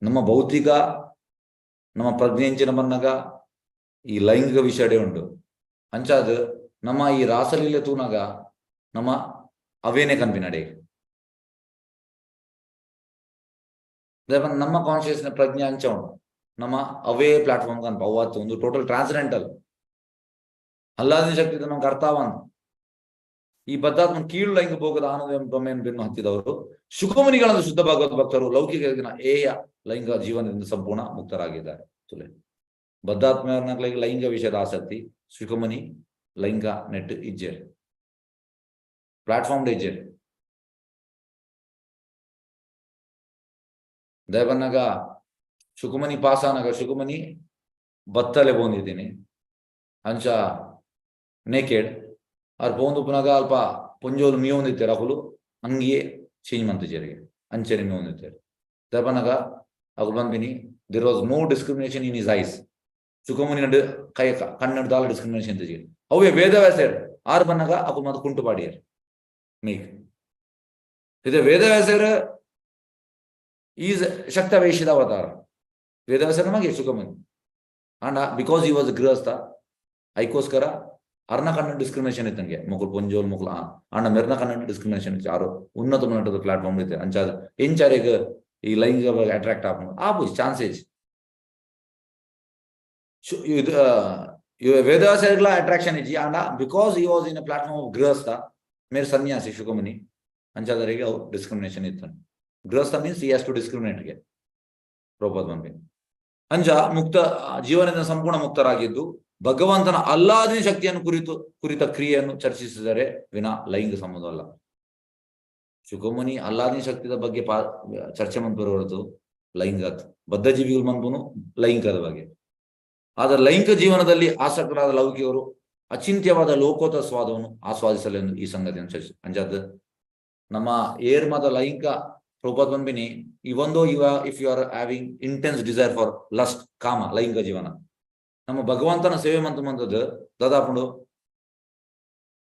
ನಮ್ಮ ಭೌತಿಕ ನಮ್ಮ ಪ್ರಜ್ಞೆ ಅಂಚಿನ ಬಂದಾಗ ಈ ಲೈಂಗಿಕ ವಿಷಯ ಉಂಟು. ಅಂಚಾದ ನಮ್ಮ ಈ ರಾಸಲೀಲೆ ತೂನಾಗ ನಮ್ಮ ಅವೇನೆ ಕನ್ಪಿನಡೆ ನಮ್ಮ ಕಾನ್ಶಿಯಸ್ನ ಪ್ರಜ್ಞೆ ಅಂಚ ಉಂಟು. ನಮ್ಮ ಅವೇ ಪ್ಲಾಟ್ಫಾರ್ಮ್ ಕನ್ಪ ಅವತ್ತು ಒಂದು ಟೋಟಲ್ ಟ್ರಾನ್ಸೆಂಡೆಂಟಲ್ ಅಲ್ಲಾದಿನ ಶಕ್ತಿ ನಮ್ಗೆ ಅರ್ಥವಂತ. ಈ ಬದ್ಧಾತ್ಮ ಕೀಳು ಲೈಂಗಿಕ ಭೋಗದ ಆನಂದ ಭ್ರಮೆಯನ್ನು ಬೆನ್ನು ಹತ್ತಿದವರು ಶುಕಮುನಿಗಳನ್ನು ಶುದ್ಧ ಭಾಗವತ ಭಕ್ತರು ಲೌಕಿಕ ಏಯ ಲೈಂಗಿಕ ಜೀವನದಿಂದ ಸಂಪೂರ್ಣ ಮುಕ್ತರಾಗಿದ್ದಾರೆ. ತುಲೆ ಬದ್ಧಾತ್ಮ ಲೈಂಗಿಕ ವಿಷಯದ ಆಸಕ್ತಿ ಶುಕಮುನಿ ಲೈಂಗಿಕ ನೆಟ್ ಇಜ್ಜೆರ್ ಪ್ಲಾಟ್ಫಾರ್ಮ್ ಇಜ್ಜೆರ್. ದಯಬನ್ನಾಗ ಶುಕಮುನಿ ಪಾಸಾನಾಗ ಶುಕಮುನಿ ಬತ್ತಲೆ ಪೋಂದಿದ್ದೀನಿ ಅಂಚ ನೇಕೆಡ್ ಅವ್ರು ಪೋಂದುಪ್ಪುನಾಗ ಅಲ್ಪ ಪೊಂಜೋಲು ಮೀಯೊಂದಿತ್ತೆರ್ ಅಕುಲು ಅಂಗಿಯೇ ಚೇಂಜ್ ಮಂತಿಜೆರಿಗೆ ಅಂಚೆನೆ ಮೀಯೊಂದಿತ್ತೆರ್. ದಯಪನ್ನಗ ಅಕುಲು ಪನ್ಪಿನಿ there was no discrimination in his eyes. ಶುಕಮುನಿ ನಡು ಕೈ ಕಣ್ಣಡು ದಾಲ ಡಿಸ್ಕ್ರಿಮಿನೇಷನ್ ಇತ್ತಿಜಿ. ಅವೇ ವೇದವ್ಯಾಸರ್ ಆರು ಬನ್ನಾಗ ಅಕುಲು ಮಾತ ಕುಂಟು ಪಾಡಿಯರ್ ಮೇಕ್. ಇದು ವೇದವ್ಯಾಸರ್ is ಶಕ್ತವೇಷದ ಅವತಾರ. ವೇದವ್ಯಾಸರ ನಮಗೆ ಶುಕಮುನಿ ಅಂಡ because he was ಗೃಹಸ್ಥ ಐಕೋಸ್ಕರ ಅರ್ನ ಕನ್ನಡ ಡಿಸ್ಕ್ರಿಮಿನೇಷನ್ ಇತ್ತಂಗೆ ಮೊಕುಲ್ ಪೊಂಜೋಲ್ ಮೊಕುಲ್ ಅಣ್ಣ ಮೆರ್ನ ಕನ್ನಡ ಡಿಸ್ಕ್ರಿಮಿನೇಷನ್ ಇತ್ತು. ಆರು ಉನ್ನತ ಮಟ್ಟದ ಪ್ಲಾಟ್ಫಾರ್ಮ್ ಇತ್ತು. ಅಂಚಾದ ಎಂಚಾರಿಗ್ ಈ ಲೈಂಗಿಕ ಅಟ್ರಾಕ್ಟ್ ಆಪುಂಡು ಆಪು ಚಾನ್ಸೇಜ್ ಇದು ವೇದವ್ಯಾಸರ್ಗ್ಲ ಅಟ್ರಾಕ್ಷನ್ ಇಜ್ಜಿ. ಅಂಡ because he was in a platform of ಗೃಹಸ್ಥ ಮೇರ್ ಸನ್ಯಾಸಿ ಶುಕಮುನಿ ಅಂಚಾದರಿಗೆ ಅವು ಡಿಸ್ಕ್ರಿಮಿನೇಷನ್ ಇತ್ತು. ಗೃಹಸ್ಥ means he has to discriminate ಗೆ ಪ್ರಭುಪಾದ ಬಂದ್ವಿ. ಅಂಚ ಮುಕ್ತ ಜೀವನದಿಂದ ಸಂಪೂರ್ಣ ಮುಕ್ತರಾಗಿದ್ದು ಭಗವಂತನ ಅಲ್ಲಾದಿನ ಶಕ್ತಿಯನ್ನು ಕುರಿತ ಕ್ರಿಯೆಯನ್ನು ಚರ್ಚಿಸಿದರೆ ವಿನ ಲೈಂಗಿಕ ಸಂಬಂಧ ಅಲ್ಲ. ಶುಕಮುನಿ ಅಲ್ಲಾದಿನ ಶಕ್ತಿದ ಬಗ್ಗೆ ಚರ್ಚೆ ಮನ್ಪುರ ಹೊರತು ಲೈಂಗಿಕ ಬದ್ಧ ಜೀವಿಗಳು ಮನ್ಪುನು ಲೈಂಗಿಕದ ಬಗ್ಗೆ. ಆದರೆ ಲೈಂಗಿಕ ಜೀವನದಲ್ಲಿ ಆಸಕ್ತರಾದ ಲೌಕಿಕರು ಅಚಿಂತ್ಯವಾದ ಲೋಕೋತ ಸ್ವಾದವನ್ನು ಆಸ್ವಾದಿಸಲೆಂದು ಈ ಸಂಗತಿಯನ್ನು ಚರ್ಚೆ. ಅಂಜಾದ್ ನಮ್ಮ ಏರ್ಮದ ಲೈಂಗಿಕ ಪ್ರಭುಪಾದ ಬಂದ್ಬಿನಿ ಈ ಒಂದು ಇವ if you are having intense desire for lust ಕಾಮ ಲೈಂಗಿಕ ಜೀವನ ನಮ್ಮ ಭಗವಂತನ ಸೇವೆ ಮಂತ ಮಂತದ್ದು ದಾದಾಪುಂಡು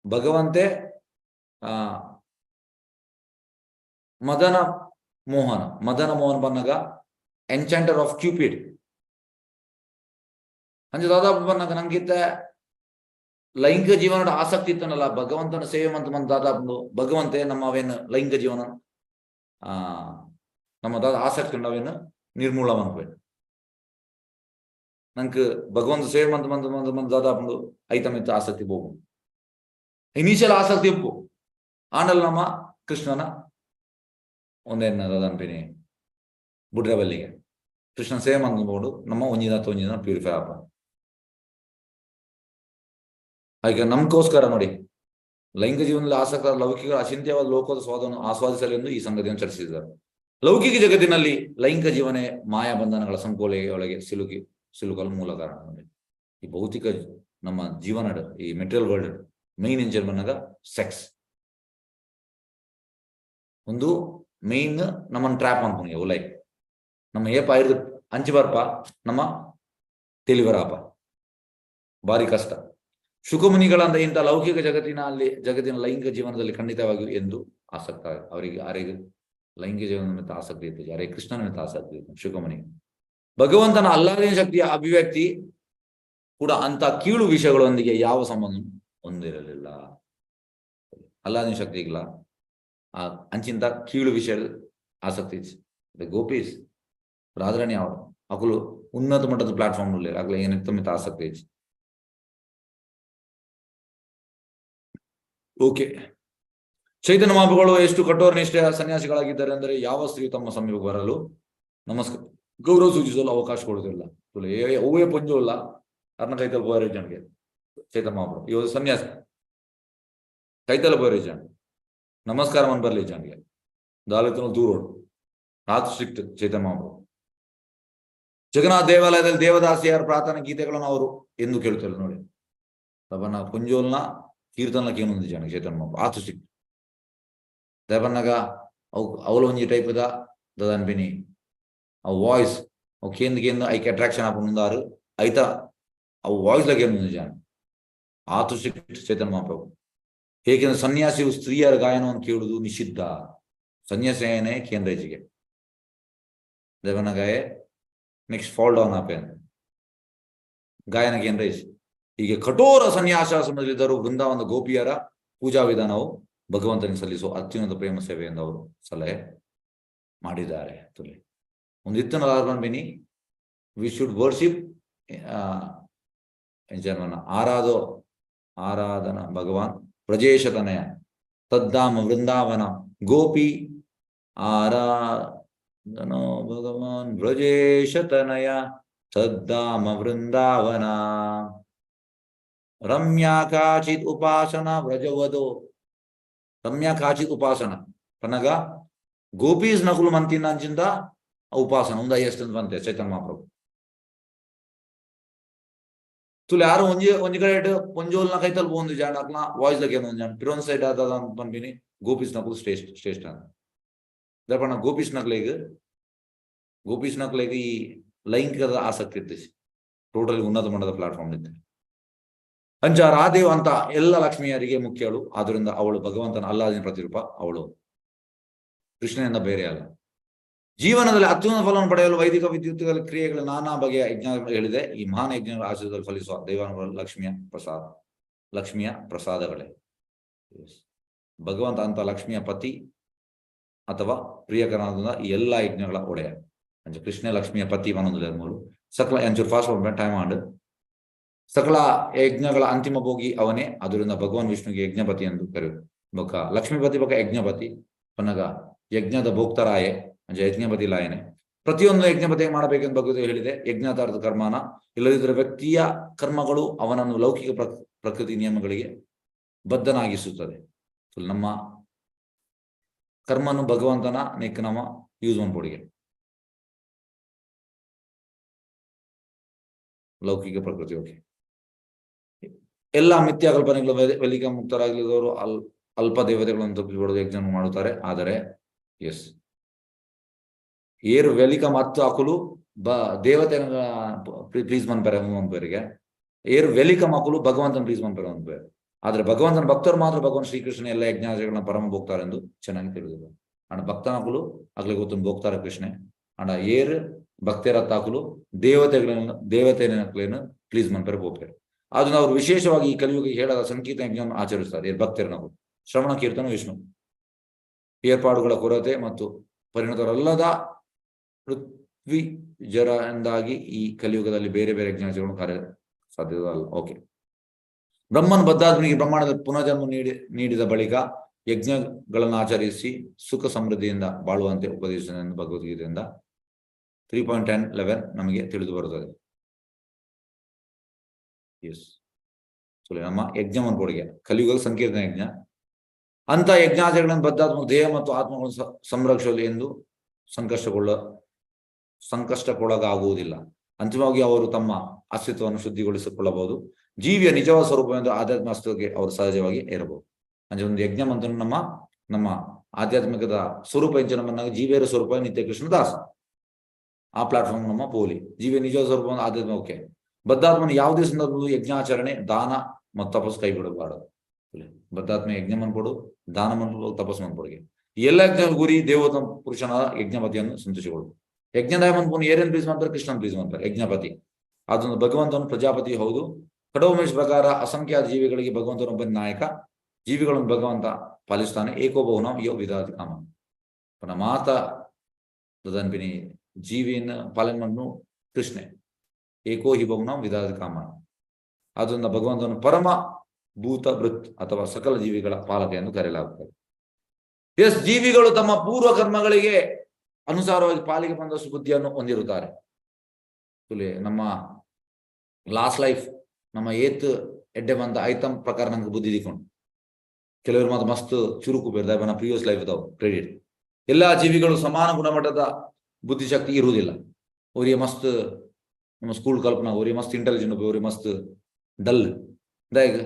ಭಗವಂತೆ ಆ ಮದನ ಮೋಹನ ಮದನ ಮೋಹನ್ ಬನ್ನಗ ಎನ್ಚಾಂಟರ್ ಆಫ್ ಕ್ಯೂಪಿಡ್ ಅಂಚ ದಾದಾಪು ಬನ್ನಗ ನಂಗಿತ್ತ ಲೈಂಗಿಕ ಜೀವನದ ಆಸಕ್ತಿ ಇತ್ತನಲ್ಲ ಭಗವಂತನ ಸೇವೆ ಮಂತ ಮಂತ ದಾದಾಪುಂಡು ಭಗವಂತೆ ನಮ್ಮ ಅವೇನು ಲೈಂಗಿಕ ಜೀವನ ಆ ನಮ್ಮ ದಾದ ಆಸಕ್ತಿ ಉಂಡು ಅವೇನು ನಿರ್ಮೂಲ ಮನ್ಪೆ. ನಂಗೆ ಭಗವಂತ ಸೇವೆ ಮಂತ ಮಂತ ಮಂತ ಮಂತ ದಾದಾಪುಂಡು ಐತಮಿತ್ತ ಆಸಕ್ತಿ ಹೋಗು ಇನಿಷಿಯಲ್ ಆಸಕ್ತಿ ಉಪ್ಪು ಆಂಡಲ್ ನಮ್ಮ ಕೃಷ್ಣನ ಒಂದೇನ ದಾದನ್ಪಿನಿ ಬುಡ್ರಬಲ್ಲಿಗೆ ಕೃಷ್ಣನ ಸೇವೆ ಮಂತ ಬೋಡು ನಮ್ಮ ಒಂಜಿನ ಒಂಜಿನ ಪ್ಯೂರಿಫೈ ಆಪ. ಈಗ ನಮ್ಗೋಸ್ಕರ ನೋಡಿ ಲೈಂಗಿಕ ಜೀವನದಲ್ಲಿ ಆಸಕ್ತ ಲೌಕಿಕ ಅಚಿಂತ್ಯವಾದ ಲೋಕದ ಸ್ವಾದವನ್ನು ಆಸ್ವಾದಿಸಲೆಂದು ಈ ಸಂಗತಿಯನ್ನು ಚರ್ಚಿಸಿದ್ದಾರೆ. ಲೌಕಿಕ ಜಗತ್ತಿನಲ್ಲಿ ಲೈಂಗಿಕ ಜೀವನ ಮಾಯಾ ಬಂಧನಗಳ ಸಂಕೋಲೆಯೊಳಗೆ ಸಿಲುಕಲು ಮೂಲ ಕಾರಣ. ನೋಡಿ ಈ ಭೌತಿಕ ನಮ್ಮ ಜೀವನ ಈ ಮೆಟೀರಿಯಲ್ ವರ್ಲ್ಡ್ ಮೈನ್ ಎಂಜನ್ ಬಂದಾಗ ಸೆಕ್ಸ್ ಒಂದು ಮೇನ್ ನಮ್ಮನ್ನು ಟ್ರ್ಯಾಪ್ ಅನ್ಕೊಂಡು ಉಲೈ ನಮ್ಮ ಏಪ ಐದು ಅಂಚಿ ಬರ್ಪ ನಮ್ಮ ತಿಳಿವರಾಪ ಭಾರಿ ಕಷ್ಟ. ಶುಕಮುನಿಗಳಂದ ಇಂಥ ಲೌಕಿಕ ಜಗತ್ತಿನ ಅಲ್ಲಿ ಜಗತ್ತಿನ ಲೈಂಗಿಕ ಜೀವನದಲ್ಲಿ ಖಂಡಿತವಾಗಿಯೂ ಎಂದು ಆಸಕ್ತ ಅವರಿಗೆ ಆರಿಗೆ ಲೈಂಗಿಕ ಜೀವನದ ಮಿತ್ತ ಆಸಕ್ತಿ ಇತ್ತು, ಅರೆ ಕೃಷ್ಣನ ಮಿತ್ತ ಆಸಕ್ತಿ ಇತ್ತು ಶುಕಮುನಿ. ಭಗವಂತನ ಅಲ್ಲಾದಿನ ಶಕ್ತಿಯ ಅಭಿವ್ಯಕ್ತಿ ಕೂಡ ಅಂತ ಕೀಳು ವಿಷಯಗಳೊಂದಿಗೆ ಯಾವ ಸಂಬಂಧ ಹೊಂದಿರಲಿಲ್ಲ. ಅಲ್ಲಾದಿನ ಶಕ್ತಿಗಿಲ್ಲ ಆ ಅಂಚಿಂತ ಕೀಳು ವಿಷಯ ಆಸಕ್ತಿ ಇತ್ತು. ಗೋಪೀಸ್ ರಾಧಾರಾಣಿ ಅವರು ಅಕುಲು ಉನ್ನತ ಮಟ್ಟದ ಪ್ಲಾಟ್ಫಾರ್ಮ್ ಆಗಲೇ ಏನಿತ್ತು ಮಿತ್ತ ಆಸಕ್ತಿ ಇತ್ತು. ಓಕೆ, ಚೈತನ್ಯ ಮಹಾಪ್ರಭುಗಳು ಎಷ್ಟು ಕಠೋರ ನಿಷ್ಠೆಯ ಸನ್ಯಾಸಿಗಳಾಗಿದ್ದಾರೆ ಅಂದರೆ ಯಾವ ಸ್ತ್ರೀ ತಮ್ಮ ಸಮೀಪಕ್ಕೆ ಬರಲು ನಮಸ್ಕಾರ ಗೌರವ ಸೂಚಿಸಲು ಅವಕಾಶ ಕೊಡುವುದಿಲ್ಲ. ಹೂವೇ ಪಂಜು ಅಲ್ಲ ಅರ್ನ ಕೈತಲ್ ಬೋರೆ ಜನಗೆ ಚೈತನ್ಯ ಮಹಾಪ್ರಭು ಇವರು ಸನ್ಯಾಸಿ ಕೈತಲ ಬೋರೆ ಜನ ನಮಸ್ಕಾರ ಮನ್ ಬರ್ಲಿ ಜನಗೆ ದಾಲಿತನ ದೂರ ಆತು ಸ್ಟ್ರಿಕ್ಟ್ ಚೈತನ್ಯ ಮಹಾಪ್ರಭು. ಜಗನ್ನಾಥ ದೇವಾಲಯದಲ್ಲಿ ದೇವದಾಸಿಯರ ಪ್ರಾರ್ಥನಾ ಗೀತೆಗಳನ್ನು ಅವರು ಎಂದು ಕೇಳುತ್ತಾರೆ ನೋಡಿ. ತಪನ ಪುಂಜೋಲ್ನ ಕೀರ್ತನಕ್ಕೆ ಏನೊಂದು ಜನ ಚೈತನ್ಯ ಮಹಾಪ್ರಭು ಆತು ಸ್ಟ್ರಿಕ್ಟ್. ದೇವನ್ನಾಗ ಅವು ಅವಲ ಒಂಜಿ ಟೈಪ್ದ ದದನ್ಪಿನಿ ಅವು ವಾಯ್ಸ್ ಅವು ಕೇಂದ್ರ ಕೇಂದ್ರ ಐಕ್ ಅಟ್ರಾಕ್ಷನ್ ಆಪುಂದಾರು ಐತ ಅವು ವಾಯ್ಸ್ ಲಾಗ ಏನೊಂದು ಜನ ಆತು ಸ್ಟ್ರಿಕ್ಟ್ ಚೈತನ್ಯ ಮಹಾಪ್ರಭು. ಏಕೆಂದ್ರೆ ಸನ್ಯಾಸಿಯು ಸ್ತ್ರೀಯರ ಗಾಯನವನ್ನು ಕೇಳುವುದು ನಿಷಿದ್ಧ. ಸನ್ಯಾಸಿಯೇ ಕೇಂದ್ರಜಿಗೆ ದೇವನ ಗಾಯ ನೆಕ್ಸ್ಟ್ ಫಾಲ್ ಡೌನ್ ಆಪೇನ್ ಗಾಯನ ಕೇಂದ್ರ. ಹೀಗೆ ಕಠೋರ ಸನ್ಯಾಸಾಶ್ರಮದಲ್ಲಿದ್ದರು ವೃಂದಾವನದ ಗೋಪಿಯರ ಪೂಜಾ ವಿಧಾನವು ಭಗವಂತನಿಗೆ ಸಲ್ಲಿಸುವ ಅತ್ಯುನ್ನತ ಪ್ರೇಮ ಸೇವೆಯಿಂದ ಅವರು ಸಲಹೆ ಮಾಡಿದ್ದಾರೆ. ತುಲಿ ಒಂದು ಇತ್ತನ ಬಿನಿ we should worship ಜನ್ಮನ ಆರಾಧೋ ಆರಾಧನಾ ಭಗವಾನ್ ಬ್ರಜೇಶತನಯ ತದ್ದಾಮ ವೃಂದಾವನ ಗೋಪಿ ಆರಾಧನೋ ಭಗವಾನ್ ಬ್ರಜೇಶತನಯ ತದ್ದಾಮ ವೃಂದಾವನ ರಮ್ಯಾ ಕಾಚಿತ್ ಉಪಾಸನಾ ವ್ರಜವದೋ ರಮ್ಯಾ ಕಾಚಿತ್ ಉಪಾಸನ ಪನಗ ಗೋಪೀಸ್ ನಕುಲು ಮಂತಿನ ಉಪಾಸನ ಒಂದು ಎಷ್ಟು ಬಂತೆ ಚೈತನ್ಯ ಮಹಾಪ್ರಭು. ತುಲೆ ಯಾರು ಒಂಜಿ ಒಂಜಿ ಕಡೆ ಇಟ್ಟು ಪೊಂಜೋಲ್ನ ಕೈತಲ್ ಪೋಂದು ಜಾಣ ಅಕ್ಲ ವಾಯ್ಸ್ ಲಗೆ ಒಂಜಿ ಜಾಣ ಪಿರೊಂದ್ ಸೈಡ್ ಆದ ಪನ್ಪಿನಿ ಗೋಪೀಸ್ ನಕುಲು ಶ್ರೇಷ್ಠ ಶ್ರೇಷ್ಠ ದರ್ಪಣ ಗೋಪೀಸ್ ನಕ್ಲೆಗ್ ಗೋಪೀಸ್ ನಕ್ಲೆಗ್ ಈ ಲೈಂಗಿಕದ ಆಸಕ್ತಿ ಇತ್ತು ಟೋಟಲಿ ಉನ್ನತ ಮಟ್ಟದ ಪ್ಲಾಟ್ಫಾರ್ಮ್ ಇತ್ತು. ಅಂಚ ರಾಧೇವ್ ಅಂತ ಎಲ್ಲ ಲಕ್ಷ್ಮಿಯರಿಗೆ ಮುಖ್ಯಳು, ಆದ್ರಿಂದ ಅವಳು ಭಗವಂತನ ಅಲ್ಲಾದಿನ ಪ್ರತಿರೂಪ, ಅವಳು ಕೃಷ್ಣನಿಂದ ಬೇರೆ ಅಲ್ಲ. ಜೀವನದಲ್ಲಿ ಅತ್ಯುನ್ನತ ಫಲವನ್ನು ಪಡೆಯಲು ವೈದಿಕ ವಿದ್ಯುತ್ ಕ್ರಿಯೆಗಳ ನಾನಾ ಬಗೆಯ ಯಜ್ಞ ಹೇಳಿದೆ. ಈ ಮಹಾನ್ ಯಜ್ಞಗಳ ಆಶ್ರಯದಲ್ಲಿ ಫಲಿಸುವ ದೈವಾನುಗ್ರಹ ಲಕ್ಷ್ಮಿಯ ಪ್ರಸಾದ, ಲಕ್ಷ್ಮಿಯ ಪ್ರಸಾದಗಳೇ. ಭಗವಂತ ಅಂತ ಲಕ್ಷ್ಮಿಯ ಪತಿ ಅಥವಾ ಪ್ರಿಯಕರನಾದ ಈ ಎಲ್ಲಾ ಯಜ್ಞಗಳ ಒಡೆಯ. ಅಂಚ ಕೃಷ್ಣ ಲಕ್ಷ್ಮಿಯ ಪತಿ ಮನೊಂದು ಮೂರು ಸಕಲ ಅಂಚೂರು ಫಾಸ್ಟ್ ಟೈಮ್ ಆಂಡ್ ಸಕಲ ಯಜ್ಞಗಳ ಅಂತಿಮ ಭೋಗಿ ಅವನೇ. ಅದರಿಂದ ಭಗವಾನ್ ವಿಷ್ಣುಗೆ ಯಜ್ಞಪತಿ ಎಂದು ಕರೆಯುವುದು. ಬೊಕ್ಕ ಲಕ್ಷ್ಮೀಪತಿ ಬೊಕ್ಕ ಯಜ್ಞಪತಿ ಪನಗ ಯಜ್ಞದ ಭೋಕ್ತರಾಯೆ ಅಂಚ ಯಜ್ಞಪತಿ ಲಾಯನೆ. ಪ್ರತಿಯೊಂದು ಯಜ್ಞಪತಿ ಮಾಡಬೇಕೆಂದು ಭಗವದ್ಗೀತೆ ಹೇಳಿದೆ. ಯಜ್ಞಾತಾರ್ಥ ಕರ್ಮನ ಇಲ್ಲದಿದ್ದರೆ ವ್ಯಕ್ತಿಯ ಕರ್ಮಗಳು ಅವನನ್ನು ಲೌಕಿಕ ಪ್ರಕೃತಿ ನಿಯಮಗಳಿಗೆ ಬದ್ಧನಾಗಿಸುತ್ತದೆ. ನಮ್ಮ ಕರ್ಮನು ಭಗವಂತನ ನೆಕ್ ನಮ್ಮ ಯೂಸ್ ಮಾಡ್ಬೋಡಿಗೆ ಲೌಕಿಕ ಪ್ರಕೃತಿ. ಓಕೆ, ಎಲ್ಲ ಮಿಥ್ಯಾ ಕಲ್ಪನೆಗಳು ವೆಲಿಕ ಮುಕ್ತರಾಗಲಿದವರು ಅಲ್ಪ ದೇವತೆಗಳನ್ನು ತಪ್ಪಿಸಿಬಿಡೋದು ಯಜ್ಞ ಮಾಡುತ್ತಾರೆ. ಆದರೆ ಎಸ್ ಏರು ವೆಲಿಕ ಮತ್ತು ಅಕುಲು ಬ ದೇವತೆ ಪ್ಲೀಸ್ ಮನ್ಪೇರೆ ಮನ್ಪೇರಿಗೆ ಏರು ವೆಲಿಕ ಮಕ್ಕಳು ಭಗವಂತನ ಪ್ಲೀಸ್ ಮನ್ಪೇರೆ ಅನ್ಪೇರೆ. ಆದ್ರೆ ಭಗವಂತನ ಭಕ್ತರು ಮಾತ್ರ ಭಗವಾನ್ ಶ್ರೀಕೃಷ್ಣನ ಎಲ್ಲ ಯಜ್ಞಾಚರಣೆಗಳನ್ನ ಪರಮ ಭೋಗ್ತಾರೆ ಎಂದು ಚೆನ್ನಾಗಿ ತಿಳಿದಿದೆ. ಅಂಡ್ ಭಕ್ತನಕುಲು ಅಗ್ಲಿ ಗೊತ್ತು ಭೋಗ್ತಾರೆ ಕೃಷ್ಣೆ. ಅಂಡ್ ಏರು ಭಕ್ತರ ತಾಕುಲು ದೇವತೆಗಳನ್ನು ದೇವತೆಯನ್ನು ಪ್ಲೀಸ್ ಮನ್ಪೇರೆ ಹೋಗ್ತಾರೆ. ಅದನ್ನ ಅವರು ವಿಶೇಷವಾಗಿ ಈ ಕಲಿಯುಗ ಹೇಳದ ಸಂಕೀರ್ತನ ಯಜ್ಞವನ್ನು ಆಚರಿಸ್ತಾರೆ. ಏರ್ ಭಕ್ತರನವರು ಶ್ರವಣ ಕೀರ್ತನ ವಿಷ್ಣು ಏರ್ಪಾಡುಗಳ ಕೊರತೆ ಮತ್ತು ಪರಿಣತರಲ್ಲದ ಪೃಥ್ವಿ ಜರಿಂದಾಗಿ ಈ ಕಲಿಯುಗದಲ್ಲಿ ಬೇರೆ ಬೇರೆ ಯಜ್ಞಾಚರಣೆ ಕಾರ್ಯ ಸಾಧ್ಯದಲ್ಲ. ಓಕೆ, ಬ್ರಹ್ಮನ್ ಬದ್ಧಾತ್ಮನಿಗೆ ಬ್ರಹ್ಮಾಂಡದ ಪುನರ್ಜನ್ಮ ನೀಡಿದ ಬಳಿಕ ಯಜ್ಞಗಳನ್ನು ಆಚರಿಸಿ ಸುಖ ಸಮೃದ್ಧಿಯಿಂದ ಬಾಳುವಂತೆ ಉಪದೇಶಿಸಿದ ಭಗವದ್ಗೀತೆಯಿಂದ 3.10-11 ನಮಗೆ ತಿಳಿದು ಬರುತ್ತದೆ. ಎಸ್, ನಮ್ಮ ಯಜ್ಞ ಮನ್ಕೊಡುಗೆ ಕಲಿಯುಗ ಸಂಕೀರ್ತನ ಯಜ್ಞ ಅಂತ ಯಜ್ಞಾಚರಣೆಗಳನ್ನು ಬದ್ಧಾತ್ಮ ದೇಹ ಮತ್ತು ಆತ್ಮಗಳನ್ನು ಸಂರಕ್ಷಿಸಲು ಎಂದು ಸಂಕಷ್ಟಕ್ಕೊಳಗಾಗುವುದಿಲ್ಲ. ಅಂತಿಮವಾಗಿ ಅವರು ತಮ್ಮ ಅಸ್ತಿತ್ವವನ್ನು ಶುದ್ಧಿಗೊಳಿಸಿಕೊಳ್ಳಬಹುದು. ಜೀವಿಯ ನಿಜವಾದ ಸ್ವರೂಪವೆಂದು ಆಧ್ಯಾತ್ಮ ಅಸ್ತಿತ್ವಕ್ಕೆ ಅವರು ಸಹಜವಾಗಿ ಏರಬಹುದು. ಅಂದ್ರೆ ಒಂದು ಯಜ್ಞ ಮಂತ್ರ ನಮ್ಮ ನಮ್ಮ ಆಧ್ಯಾತ್ಮಿಕದ ಸ್ವರೂಪ ಎಂಚ ನಮ್ಮನ್ನಾಗ ಜೀವಿಯರ ಸ್ವರೂಪ ನಿತ್ಯ ಕೃಷ್ಣ ದಾಸ ಆ ಪ್ಲಾಟ್ಫಾರ್ಮ್ ನಮ್ಮ ಪೋಲಿ ಜೀವಿಯ ನಿಜವಾದ ಸ್ವರೂಪ ಆಧ್ಯಾತ್ಮ. ಓಕೆ, ಬದ್ಧಾತ್ಮನ ಯಾವುದೇ ಸಂದರ್ಭದಲ್ಲೂ ಯಜ್ಞಾಚರಣೆ ದಾನ ಮತ್ತು ತಪಸ್ಸು ಕೈ ಬಿಡಬಾರದು. ಬದ್ಧಾತ್ಮ ಯಜ್ಞ ಮನ್ಕೊಡು, ದಾನ ಮನ್ಕೊಡು, ತಪಸ್ಸು ಮನ್ಕೊಡುಗೆ. ಈ ಎಲ್ಲ ಯಜ್ಞ ಗುರಿ ದೇವೋತ್ತಮ ಪುರುಷನಾದ ಯಜ್ಞಪತಿಯನ್ನು ಸಂತೋಷಗೊಳ್ಳು. ಯಜ್ಞದಾಯ ಮನ್ಪುನು ಏರೇನು ಪ್ಲೀಸ್ ಮಾಡ್ತಾರೆ? ಕೃಷ್ಣನ್ ಪ್ಲೀಸ್ ಮಾಡ್ತಾರೆ ಯಜ್ಞಪತಿ. ಅದೊಂದು ಭಗವಂತನು ಪ್ರಜಾಪತಿ ಹೌದು. ಕಡೋಮೇಶ್ ಪ್ರಕಾರ ಅಸಂಖ್ಯಾತ ಜೀವಿಗಳಿಗೆ ಭಗವಂತನೊಬ್ಬ ನಾಯಕ. ಜೀವಿಗಳನ್ನು ಭಗವಂತ ಪಾಲಿಸ್ತಾನೆ. ಏಕೋ ಬಹುನಾಂ ಯೋ ವಿಧಾತಿ ಕಾಮ. ಮಾತ ತದನ್ಪಿನಿ ಜೀವಿನ ಪಾಲನೆ ಮನ್ನು ಕೃಷ್ಣೆ. ಏಕೋ ಹಿ ಬಹುನಾಂ ವಿಧಾತಿ ಕಾಮ. ಆದ್ದರಿಂದ ಭಗವಂತನು ಪರಮ ಭೂತ ವೃತ್ ಅಥವಾ ಸಕಲ ಜೀವಿಗಳ ಪಾಲಕ ಎಂದು ಕರೆಯಲಾಗುತ್ತದೆ. ಎಸ್, ಜೀವಿಗಳು ತಮ್ಮ ಪೂರ್ವ ಕರ್ಮಗಳಿಗೆ ಅನುಸಾರವಾಗಿ ಪಾಲಿಗೆ ಬಂದಷ್ಟು ಬುದ್ಧಿಯನ್ನು ಹೊಂದಿರುತ್ತಾರೆ. ನಮ್ಮ ಲಾಸ್ಟ್ ಲೈಫ್ ನಮ್ಮ ಏತ್ ಎಡ್ಡೆ ಬಂದ ಐತಂ ಪ್ರಕಾರ ನಂಗೆ ಬುದ್ಧಿ ದಿಕ್ಕೊಂಡು. ಕೆಲವರು ಮಾತ್ರ ಮಸ್ತ್ ಚುರುಕು ಬೇರೆ ಪ್ರೀವಿಯಸ್ ಲೈಫ್ ಇದಾವೆ ಕ್ರೆಡಿಟ್. ಎಲ್ಲಾ ಜೀವಿಗಳು ಸಮಾನ ಗುಣಮಟ್ಟದ ಬುದ್ಧಿಶಕ್ತಿ ಇರುವುದಿಲ್ಲ. ಅವರಿಗೆ ಮಸ್ತ್ ನಮ್ಮ ಸ್ಕೂಲ್ ಕಲ್ಪನಾ, ಅವರಿಗೆ ಮಸ್ತ್ ಇಂಟೆಲಿಜೆಂಟ್, ಅವರಿಗೆ ಮಸ್ತ್ ಡಲ್ ದಾಯಗ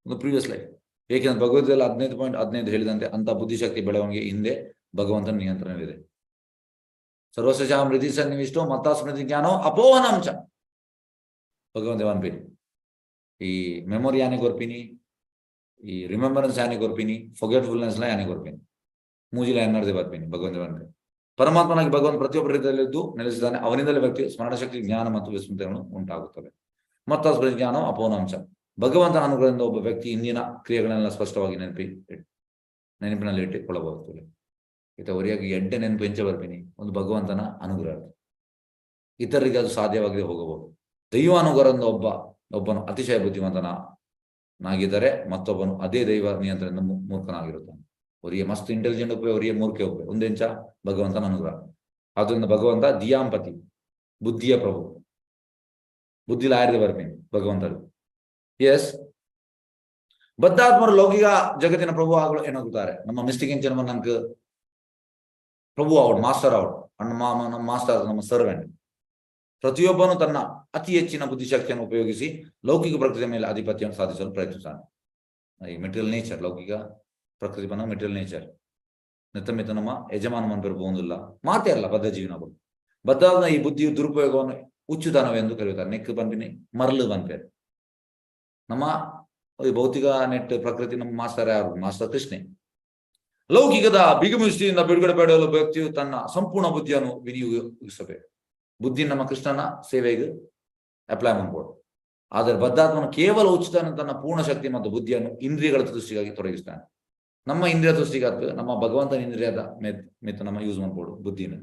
ಒಂದು ಪ್ರೀವಿಯಸ್ ಲೈಫ್. ಏಕೆಂದ್ರೆ ಭಗವದ್ಗೀತೆಯಲ್ಲಿ 15.15 ಹೇಳಿದಂತೆ ಅಂತ ಬುದ್ಧಿಶಕ್ತಿ ಬೆಳವಣಿಗೆ ಹಿಂದೆ ಭಗವಂತನ ನಿಯಂತ್ರಣವಿದೆ. ಸರ್ವಸ್ವ ಮೃತಿ ಸನ್ನಿವಿಷ್ಟೋ ಮತ್ತ ಸ್ಮೃತಿ ಜ್ಞಾನೋ ಅಪೋಹನಾಂಶ. ಭಗವಂತ ವನ್ಪಿನಿ ಈ ಮೆಮೊರಿ ಯಾನೆ ಕೊರ್ಪಿನಿ, ಈ ರಿಮೆಂಬರೆನ್ಸ್ ಯಾನೆ ಕೊರ್ಪಿನಿ, ಫೊಗೆಟ್ಫುಲ್ನೆಸ್ ಯಾನೆ ಕೊರ್ಪಿನಿ, ಮೂಜಿಲ ಎನ್ನರ್ದೆ ಬರ್ಪಿನಿ ಭಗವಂತ ವನ್ಪಿನಿ. ಪರಮಾತ್ಮನಾಗಿ ಭಗವಂತ ಪ್ರತಿಯೊಬ್ಬರ ಹೃದಯದಲ್ಲಿದ್ದು ನೆಲೆಸಿದ್ದಾನೆ. ಅವನಿಂದಲೇ ವ್ಯಕ್ತಿ ಸ್ಮರಣಶಕ್ತಿ, ಜ್ಞಾನ ಮತ್ತು ವಿಸ್ಮೃತಿಗಳು ಉಂಟಾಗುತ್ತವೆ. ಮತ್ತ ಸ್ಮೃತಿ ಜ್ಞಾನ ಅಪೋಹನಾಂಶ. ಭಗವಂತನ ಅನುಗ್ರಹದಿಂದ ಒಬ್ಬ ವ್ಯಕ್ತಿ ಇಂದಿನ ಕ್ರಿಯೆಗಳನ್ನೆಲ್ಲ ಸ್ಪಷ್ಟವಾಗಿ ನೆನಪಿನಲ್ಲಿ ಇಟ್ಟುಕೊಳ್ಳಬಹುದು. ಈತ ಒರಿಯಾಗಿ ಎಡ್ಡೆ ನೆನಪು ಹೆಂಚ ಬರ್ಪಿನಿ ಒಂದು ಭಗವಂತನ ಅನುಗ್ರಹ. ಇತರರಿಗೆ ಅದು ಸಾಧ್ಯವಾಗದೆ ಹೋಗಬಹುದು. ದೈವ ಅನುಗ್ರಹದಿಂದ ಒಬ್ಬನು ಅತಿಶಯ ಬುದ್ಧಿವಂತನಾಗಿದ್ದರೆ ಮತ್ತೊಬ್ಬನು ಅದೇ ದೈವ ನಿಯಂತ್ರಣದಿಂದ ಮೂರ್ಖನಾಗಿರುತ್ತಾನೆ. ಅವರಿಗೆ ಮಸ್ತ್ ಇಂಟೆಲಿಜೆಂಟ್ ಒಪ್ಪೆ, ಅವರಿಗೆ ಮೂರ್ಖೆ ಒಪ್ಪೆ, ಒಂದೆಂಚ ಭಗವಂತನ ಅನುಗ್ರಹ. ಆದ್ದರಿಂದ ಭಗವಂತ ದಿಯಾಂಪತಿ, ಬುದ್ಧಿಯ ಪ್ರಭು. ಬುದ್ಧಿಲ ಆಯ್ದೆ ಬರ್ಪಿನಿ ಭಗವಂತರು. ಎಸ್, ಬದ್ಧಾತ್ಮರು ಲೌಕಿಕ ಜಗತ್ತಿನ ಪ್ರಭು ಆಗಲು ಎನ್ನುತ್ತಾರೆ. ನಮ್ಮ ಮಿಸ್ಟಿಕ್ ಇಂಚನ ನಂಗೆ ಪ್ರಭು ಅವಡು, ಮಾಸ್ಟರ್ ಅವಡು, ಅಣ್ಣ ಮಾಮ ನಮ್ಮ ಮಾಸ್ಟರ್, ನಮ್ಮ ಸರ್ವೆಂಟ್. ಪ್ರತಿಯೊಬ್ಬನು ತನ್ನ ಅತಿ ಹೆಚ್ಚಿನ ಬುದ್ಧಿಶಕ್ತಿಯನ್ನು ಉಪಯೋಗಿಸಿ ಲೌಕಿಕ ಪ್ರಕೃತಿಯ ಮೇಲೆ ಆಧಿಪತ್ಯವನ್ನು ಸಾಧಿಸಲು ಪ್ರಯತ್ನಿಸುತ್ತಾನೆ. ಈ ಮೆಟೀರಿಯಲ್ ನೇಚರ್, ಲೌಕಿಕ ಪ್ರಕೃತಿ ಬನ್ನ ಮೆಟೀರಿಯಲ್ ನೇಚರ್. ನಿತ್ತ ಮಿತ್ತ ನಮ್ಮ ಯಜಮಾನ ಮನ್ಪೆರು ಹೋಗುದಿಲ್ಲ, ಮಾತೇ ಅಲ್ಲ ಬದ್ಧ ಜೀವನಗಳು. ಬದ್ಧಾದ ಈ ಬುದ್ಧಿಯು ದುರುಪಯೋಗವನ್ನು ಹುಚ್ಚುತನವೆಂದು ಕರೆಯುತ್ತಾರೆ. ನೆಕ್ ಬಂಪಿನಿ ಮರಳು ಬಂಪೇರು. ನಮ್ಮ ಈ ಭೌತಿಕ ನೆಟ್ ಪ್ರಕೃತಿ ನಮ್ಮ ಮಾಸ್ಟರ್ ಯಾರು? ಮಾಸ್ಟರ್ ಕೃಷ್ಣೆ. ಲೌಕಿಕದ ಬಿಗುಮುಷ್ಟಿಯಿಂದ ಬಿಡುಗಡೆ ಪಡೆಯಲು ವ್ಯಕ್ತಿಯು ತನ್ನ ಸಂಪೂರ್ಣ ಬುದ್ಧಿಯನ್ನು ವಿನಿಯೋಗಿಸಬೇಕು. ಬುದ್ಧಿ ನಮ್ಮ ಕೃಷ್ಣನ ಸೇವೆಗೆ ಅಪ್ಲೈ ಮಾಡ್ಬೋದು. ಆದರೆ ಬದ್ಧಾತ್ಮನು ಕೇವಲ ಉಚಿತನ ತನ್ನ ಪೂರ್ಣ ಶಕ್ತಿ ಮತ್ತು ಬುದ್ಧಿಯನ್ನು ಇಂದ್ರಿಯಗಳ ದೃಷ್ಟಿಗಾಗಿ ತೊಡಗಿಸ್ತಾನೆ. ನಮ್ಮ ಇಂದ್ರಿಯ ದೃಷ್ಟಿಗಾತ್ ನಮ್ಮ ಭಗವಂತನ ಇಂದ್ರಿಯದ ಮೆತ್ತು ನಮ್ಮ ಯೂಸ್ ಮಾಡ್ಬೋದು ಬುದ್ಧಿನ.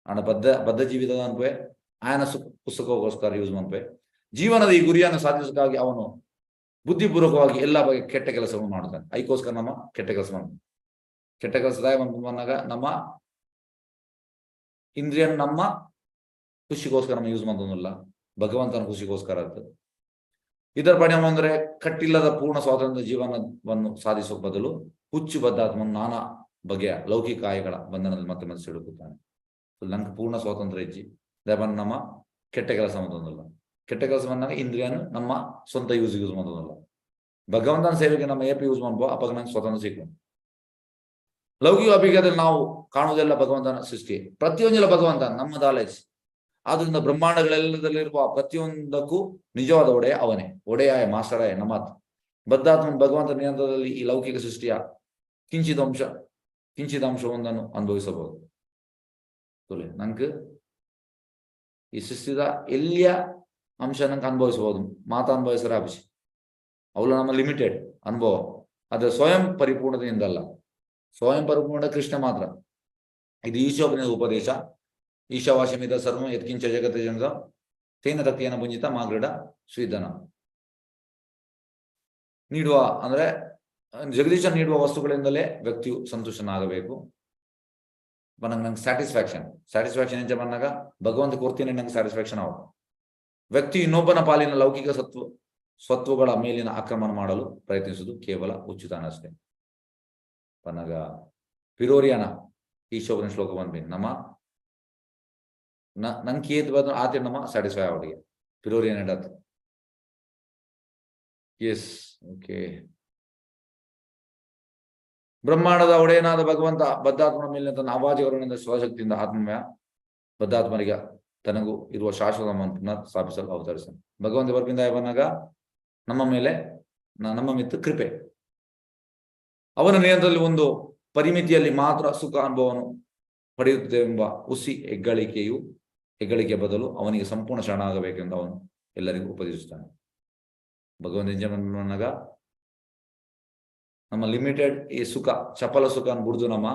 ಆಣ ಬದ್ಧ ಬದ್ಧ ಜೀವಿತದ ಅನ್ಪೆ ಆಯನ ಪುಸ್ತಕಕ್ಕೋಸ್ಕರ ಯೂಸ್ ಮಾಡ್ಪೆ. ಜೀವನದ ಈ ಗುರಿಯನ್ನು ಸಾಧಿಸೋಕ್ಕಾಗಿ ಅವನು ಬುದ್ಧಿಪೂರ್ವಕವಾಗಿ ಎಲ್ಲ ಬಗೆಯ ಕೆಟ್ಟ ಕೆಲಸವನ್ನು ಮಾಡುತ್ತಾನೆ. ಅದಕ್ಕೋಸ್ಕರ ನಮ್ಮ ಕೆಟ್ಟ ಕೆಲಸ ಮಾಡ್ತಾನೆ. ಕೆಟ್ಟ ಕೆಲಸ ಬಂದಾಗ ನಮ್ಮ ಇಂದ್ರಿಯ ನಮ್ಮ ಖುಷಿಗೋಸ್ಕರ ನಮ್ಮ ಯೂಸ್ ಮಾಡೋದಿಲ್ಲ, ಭಗವಂತನ ಖುಷಿಗೋಸ್ಕರ ಆಗ್ತದೆ. ಇದರ ಪರಿಣಾಮ ಅಂದ್ರೆ ಕಟ್ಟಿಲ್ಲದ ಪೂರ್ಣ ಸ್ವಾತಂತ್ರ್ಯ ಜೀವನವನ್ನು ಸಾಧಿಸುವ ಬದಲು ಹುಚ್ಚು ಬದ್ಧಾತ್ಮನು ನಾನಾ ಬಗೆಯ ಲೌಕಿಕ ಕಾಯಗಳ ಬಂಧನದಲ್ಲಿ ಮತ್ತೆ ಮತ್ತೆ ಸಿಲುಕುತ್ತಾನೆ. ನಂಗೆ ಪೂರ್ಣ ಸ್ವಾತಂತ್ರ್ಯ ಇಜ್ಜಿ ದಯವನ್ನು ನಮ್ಮ ಕೆಟ್ಟ ಕೆಲಸ ಮಾಡೋದಿಲ್ಲ. ಕೆಟ್ಟ ಕೆಲಸ ಬಂದಾಗ ಇಂದ್ರಿಯನು ನಮ್ಮ ಸ್ವಂತ ಯೂಸ್ ಯೂಸ್ ಮಾಡೋದಿಲ್ಲ. ಭಗವಂತನ ಸೇವೆಗೆ ನಮ್ಮ ಏಪ ಯೂಸ್ ಮಾಡ್ಬೋ ಅವಾಗ ನಂಗೆ ಸ್ವಾತಂತ್ರ್ಯ ಸಿಕ್ಕು. ಲೌಕಿಕ ಅಭಿಜ್ಞಾನದಲ್ಲಿ ನಾವು ಕಾಣುವುದೆಲ್ಲ ಭಗವಂತನ ಸೃಷ್ಟಿ, ಪ್ರತಿಯೊಂದೆಲ್ಲ ಭಗವಂತ ನಮ್ಮ ನಾಲೆಜ್. ಆದ್ರಿಂದ ಬ್ರಹ್ಮಾಂಡಗಳೆಲ್ಲದಲ್ಲಿರುವ ಪ್ರತಿಯೊಂದಕ್ಕೂ ನಿಜವಾದ ಒಡೆಯ ಅವನೇ, ಒಡೆಯ ಮಾಸ್ಟರಾಯ ನಮಾತ್. ಬದ್ಧಾತ್ಮನ ಭಗವಂತ ನಿಯಂತ್ರಣದಲ್ಲಿ ಈ ಲೌಕಿಕ ಸೃಷ್ಟಿಯ ಕಿಂಚಿದಂಶವೊಂದನ್ನು ಅನುಭವಿಸಬಹುದು. ನಂಗೆ ಈ ಸೃಷ್ಟಿದ ಎಲ್ಲಿಯ ಅಂಶ ನಂಗೆ ಅನುಭವಿಸಬಹುದು, ಮಾತಾ ಅನುಭವಿಸರ ಅಭಿಷಿ ಅವಳು ನಮ್ಮ ಲಿಮಿಟೆಡ್ ಅನುಭವ. ಆದರೆ ಸ್ವಯಂ ಪರಿಪೂರ್ಣತೆಯಿಂದಲ್ಲ, ಸ್ವಯಂ ಪರಿಪೂರ್ಣ ಕೃಷ್ಣ ಮಾತ್ರ. ಇದು ಈಶೋಪನ ಉಪದೇಶ. ಈಶಾವಾಸ್ಯಮಿದ ಸರ್ವಂ ಯತ್ಕಿಂಚ ಜಗತ್ ಜನದ ತೇನ ತಕ್ತಿಯನ್ನ ಭುಂಜಿತ ಮಾಗೃಢ ಶ್ರೀಧನ. ನೀಡುವ ಅಂದ್ರೆ ಜಗದೀಶ ನೀಡುವ ವಸ್ತುಗಳಿಂದಲೇ ವ್ಯಕ್ತಿಯು ಸಂತುಷ್ಟನಾಗಬೇಕು. ನಂಗೆ ನಂಗೆ ಸ್ಯಾಟಿಸ್ಫ್ಯಾಕ್ಷನ್, ಸ್ಯಾಟಿಸ್ಫ್ಯಾಕ್ಷನ್ ಎಂಚ ಬಂದಾಗ ಭಗವಂತ ಕೊಡ್ತೀನಿ ನಂಗೆ ಸ್ಯಾಟಿಸ್ಫ್ಯಾಕ್ಷನ್ ಆಗ. ವ್ಯಕ್ತಿ ಇನ್ನೊಬ್ಬನ ಪಾಲಿನ ಲೌಕಿಕ ಸ್ವತ್ವಗಳ ಮೇಲಿನ ಆಕ್ರಮಣ ಮಾಡಲು ಪ್ರಯತ್ನಿಸುವುದು ಕೇವಲ ಉಚಿತನ ಅಷ್ಟೇ. ಪನಗ ಪಿರೋರಿಯನ ಈಶೋಪನ ಶ್ಲೋಕ ಬಂದ್ಬಿನ್ ನಮ್ಮ ನಂಗೆ ಏತ್ ಬಂದ ಆತ ನಮ್ಮ ಸ್ಯಾಟಿಸ್ಫೈ ಅವಳಿಗೆ ಪಿರೋರಿಯನ್ ಡತ್. S, okay. ಬ್ರಹ್ಮಾಂಡದ ಒಡೆಯನಾದ ಭಗವಂತ ಬದ್ಧಾತ್ಮನ ಮೇಲಿನ ತನ್ನ ಅವಾಜಕರುಣಿಂದ ಸ್ವಶಕ್ತಿಯಿಂದ ಆತ್ಮಮಯ ಬದ್ಧಾತ್ಮರಿಗೆ ತನಗೂ ಇರುವ ಶಾಶ್ವತ ಪುನರ್ ಸ್ಥಾಪಿಸಲು ಅವತರಿಸ. ಭಗವಂತ ಬರ್ಪಿಂದ ಬಂದಾಗ ನಮ್ಮ ಮೇಲೆ ನಮ್ಮ ಮಿತ್ತು ಕೃಪೆ. ಅವನ ನಿಯಂತ್ರದಲ್ಲಿ ಒಂದು ಪರಿಮಿತಿಯಲ್ಲಿ ಮಾತ್ರ ಸುಖ ಅನುಭವವನ್ನು ಪಡೆಯುತ್ತೇವೆಂಬ ಹುಸಿ ಹೆಗ್ಗಳಿಕೆಯ ಬದಲು ಅವನಿಗೆ ಸಂಪೂರ್ಣ ಶರಣಾಗಬೇಕೆಂದು ಅವನು ಎಲ್ಲರಿಗೂ ಉಪದೇಶಿಸುತ್ತಾನೆ. ಭಗವಂತ ಎಂಚ ನಮ್ಮ ಲಿಮಿಟೆಡ್ ಈ ಸುಖ, ಚಪಲ ಸುಖ ಬುಡ್ದು ನಮ್ಮ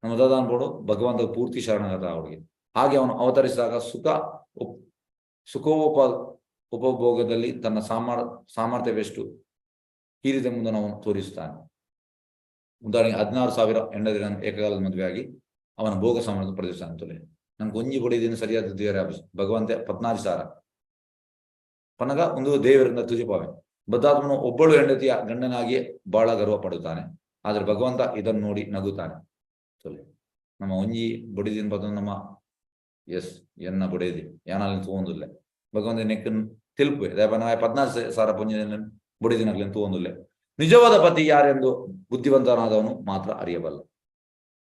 ನಮ್ಮ ದಾದ ಅನ್ಬೋದು ಭಗವಂತ ಪೂರ್ತಿ ಶರಣಾಗತ ಅವಳಿಗೆ. ಹಾಗೆ ಅವನು ಅವತರಿಸಿದಾಗ ಸುಖೋಪ ಉಪಭೋಗದಲ್ಲಿ ತನ್ನ ಸಾಮರ್ಥ್ಯವೆಷ್ಟು ಹೀರಿದೆಂಬುದನ್ನು ಅವನು ತೋರಿಸುತ್ತಾನೆ. ಉದಾಹರಣೆಗೆ 16,000 ಹೆಂಡತಿರನ್ನು ಏಕಕಾಲದ ಮದುವೆಯಾಗಿ ಅವನ ಭೋಗ ಸಾಮರ್ಥ್ಯ ಪ್ರದರ್ಶನ ಅಂತಲೇ. ನನ್ಗೆ ಒಂಜಿ ಕೊಡಿದ್ದೀನಿ ಸರಿಯಾದ ದೇವರ ಭಗವಂತ 14,000 ಪನಗ ಒಂದು ದೇವರಿಂದ ತುಜಿಪಾವೆ. ಬದ್ಧಾತ್ಮನು ಒಬ್ಬಳು ಹೆಂಡತಿಯ ಗಂಡನಾಗಿ ಬಹಳ ಗರ್ವ ಪಡುತ್ತಾನೆ, ಆದ್ರೆ ಭಗವಂತ ಇದನ್ನು ನೋಡಿ ನಗುತ್ತಾನೆ. ತೊಲೆ ನಮ್ಮ ಒಂಜಿ ಬಡಿದಿನ ಬದ ನಮ್ಮ ಎಸ್ ಎನ್ನ ಬಡೇದಿ ಯಾನಲ್ಲಿ ತೂವೊಂದುಲ್ಲೆ ಭಗವಂತ ನೆಕ್ ತಿಲ್ಪುವೆ ದಯಪನ 14,000 ಪುಂಜ ಬಡಿದಿನಗ್ಲಿನ ತೂವೊಂದುಲ್ಲೆ. ನಿಜವಾದ ಪತಿ ಯಾರೆಂದು ಬುದ್ಧಿವಂತನಾದವನು ಮಾತ್ರ ಅರಿಯಬಲ್ಲ.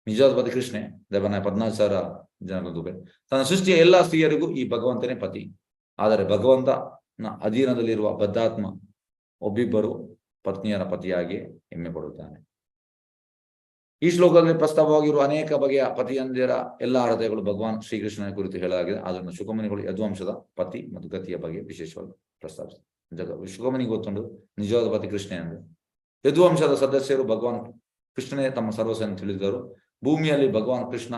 ನಿಜವಾದ ಪತಿ ಕೃಷ್ಣೆ. ದಯಪನ 14,000 ಜನಗಳ ತೂಪೆ. ತನ್ನ ಸೃಷ್ಟಿಯ ಎಲ್ಲಾ ಸ್ತ್ರೀಯರಿಗೂ ಈ ಭಗವಂತನೇ ಪತಿ. ಆದರೆ ಭಗವಂತನ ಅಧೀನದಲ್ಲಿರುವ ಬದ್ಧಾತ್ಮ ಒಬ್ಬಿಬ್ಬರು ಪತ್ನಿಯರ ಪತಿಯಾಗಿ ಹೆಮ್ಮೆ ಪಡುತ್ತಾನೆ. ಈ ಶ್ಲೋಕದಲ್ಲಿ ಪ್ರಸ್ತಾವವಾಗಿರುವ ಅನೇಕ ಬಗೆಯ ಪತಿಯಂದಿರ ಎಲ್ಲ ಅರ್ಹತೆಗಳು ಭಗವಾನ್ ಶ್ರೀಕೃಷ್ಣನ ಕುರಿತು ಹೇಳಲಾಗಿದೆ. ಆದ್ದರಿಂದ ಶುಕಮುನಿಗಳು ಯದುವಂಶದ ಪತಿ ಮತ್ತು ಗತಿಯ ಬಗ್ಗೆ ವಿಶೇಷವಾಗಿ ಪ್ರಸ್ತಾಪಿಸಿದ್ದಾರೆ. ಶುಕಮುನಿಗೆ ಗೊತ್ತುಂಟು ನಿಜವಾದ ಪತಿ ಕೃಷ್ಣ ಎಂದು. ಯದುವಂಶದ ಸದಸ್ಯರು ಭಗವಾನ್ ಕೃಷ್ಣನೇ ತಮ್ಮ ಸರ್ವಸ್ವವನ್ನು ತಿಳಿದರು. ಭೂಮಿಯಲ್ಲಿ ಭಗವಾನ್ ಕೃಷ್ಣ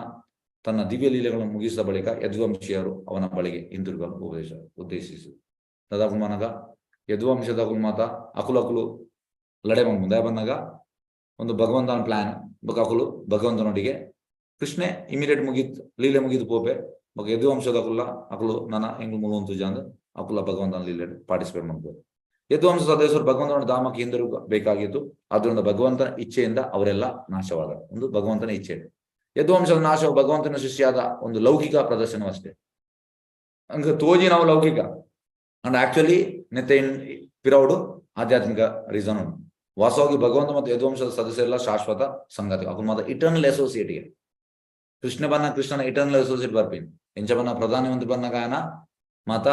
ತನ್ನ ದಿವ್ಯ ಲೀಲೆಗಳನ್ನು ಮುಗಿಸಿದ ಬಳಿಕ ಯದುವಂಶೀಯರು ಅವನ ಬಳಿಗೆ ಹಿಂತಿರುಗಲು ಉದ್ದೇಶಿಸಿದರು. ತದಾಗುಮಾನಗ ಯದುವಂಶದ ಮಾತ ಅಕುಲಕುಲು ಲಡೆ ಮುಂದೆ ಬಂದಾಗ ಒಂದು ಭಗವಂತನ ಪ್ಲಾನ್ ಬೊಕ ಅಕುಲು ಭಗವಂತನೊಟ್ಟಿಗೆ ಕೃಷ್ಣೆ ಇಮಿಡಿಯೇಟ್ ಮುಗಿತ್ ಲೀಲೆ ಮುಗಿದು ಪೋಪೆ ಬೊಕ ಯದುವಂಶದ ಅಕುಲ ಅಕುಲು ನನ ಎಂಗ್ಲು ಮುಲುವಂತು ಜಾಂದ್ ಅಕುಲ ಭಗವಂತನ ಲೀಲೆ ಪಾರ್ಟಿಸಿಪೇಟ್ ಮಾಡ್ಬೋದು. ಯದುವಂಶ ಸದಸ್ಯರು ಭಗವಂತನ ಧಾಮಕ್ಕೆ ಹಿಂದಿರುಗಬೇಕಾಗಿತ್ತು. ಆದ್ದರಿಂದ ಭಗವಂತನ ಇಚ್ಛೆಯಿಂದ ಅವರೆಲ್ಲ ನಾಶವಾದರು. ಒಂದು ಭಗವಂತನ ಇಚ್ಛೆ. ಯದುವಂಶದ ನಾಶವು ಭಗವಂತನ ಸೃಷ್ಟಿಯಾದ ಒಂದು ಲೌಕಿಕ ಪ್ರದರ್ಶನವಷ್ಟೇ. ಹಂಗ ತೋಜಿ ನಾವು ಲೌಕಿಕ ಅಂಡ್ ಆಕ್ಚುಲಿ ನೆತ್ತೆ ಪಿರೌಡು ಆಧ್ಯಾತ್ಮಿಕ ರೀಸನ್ ಉಂಟು. ವಾಸ್ತವವಾಗಿ ಭಗವಂತ ಮತ್ತು ಯದುವಂಶದ ಸದಸ್ಯರೆಲ್ಲ ಶಾಶ್ವತ ಸಂಗತಿ. ಅಕುಲು ಮಾತ್ರ ಇಟರ್ನಲ್ ಅಸೋಸಿಯೇಟ್. ಕೃಷ್ಣ ಬನ್ನ ಕೃಷ್ಣನ ಇಟರ್ನಲ್ ಅಸೋಸಿಯೇಟ್ ಬರ್ಪಿನ್. ಎಂಚ ಬನ್ನ ಪ್ರಧಾನಮಂತ್ರಿ ಬನ್ನಗ ಆಯನ ಮಾತ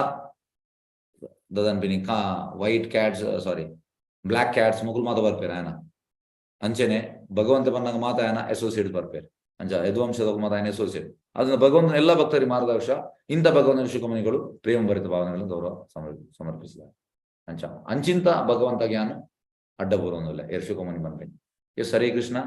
ದದನ್ಪಿನಿ ಕಾ white cats sorry black cats Mukul ಮಾತ ಬರ್ಪೇರ್ ಆಯನ. ಅಂಚೆನೆ ಭಗವಂತ ಬನ್ನಗ ಮಾತ ಆಯನ ಅಸೋಸಿಯೇಟ್ ಬರ್ಪೇರ್. ಅಂಚ ಯದುವಂಶದ ಮಾತ ಆಯನ ಅಸೋಸಿಯೇಟ್. ಅದನ್ನ ಭಗವಂತನ ಎಲ್ಲ ಭಕ್ತರಿಗೆ ಮಾರ್ಗದರ್ಶ. ಇಂಥ ಭಗವಂತನ ಶುಕಮುನಿಗಳು ಪ್ರೇಮ ಭರಿತ ಭಾವನೆಗಳನ್ನು ಗೌರವ ಸಮರ್ಪಿಸಿದ್ದಾರೆ. ಅಂಚ ಅಂಚಿಂತ ಭಗವಂತ ಜ್ಞಾನ ಅಡ್ಡ ಬರೋದಿಲ್ಲ. ಎರ್ ಶುಕಮುನಿ ಬಂದ್ಪೇನೆ. ಎಸ್ ಹರೇ ಕೃಷ್ಣ.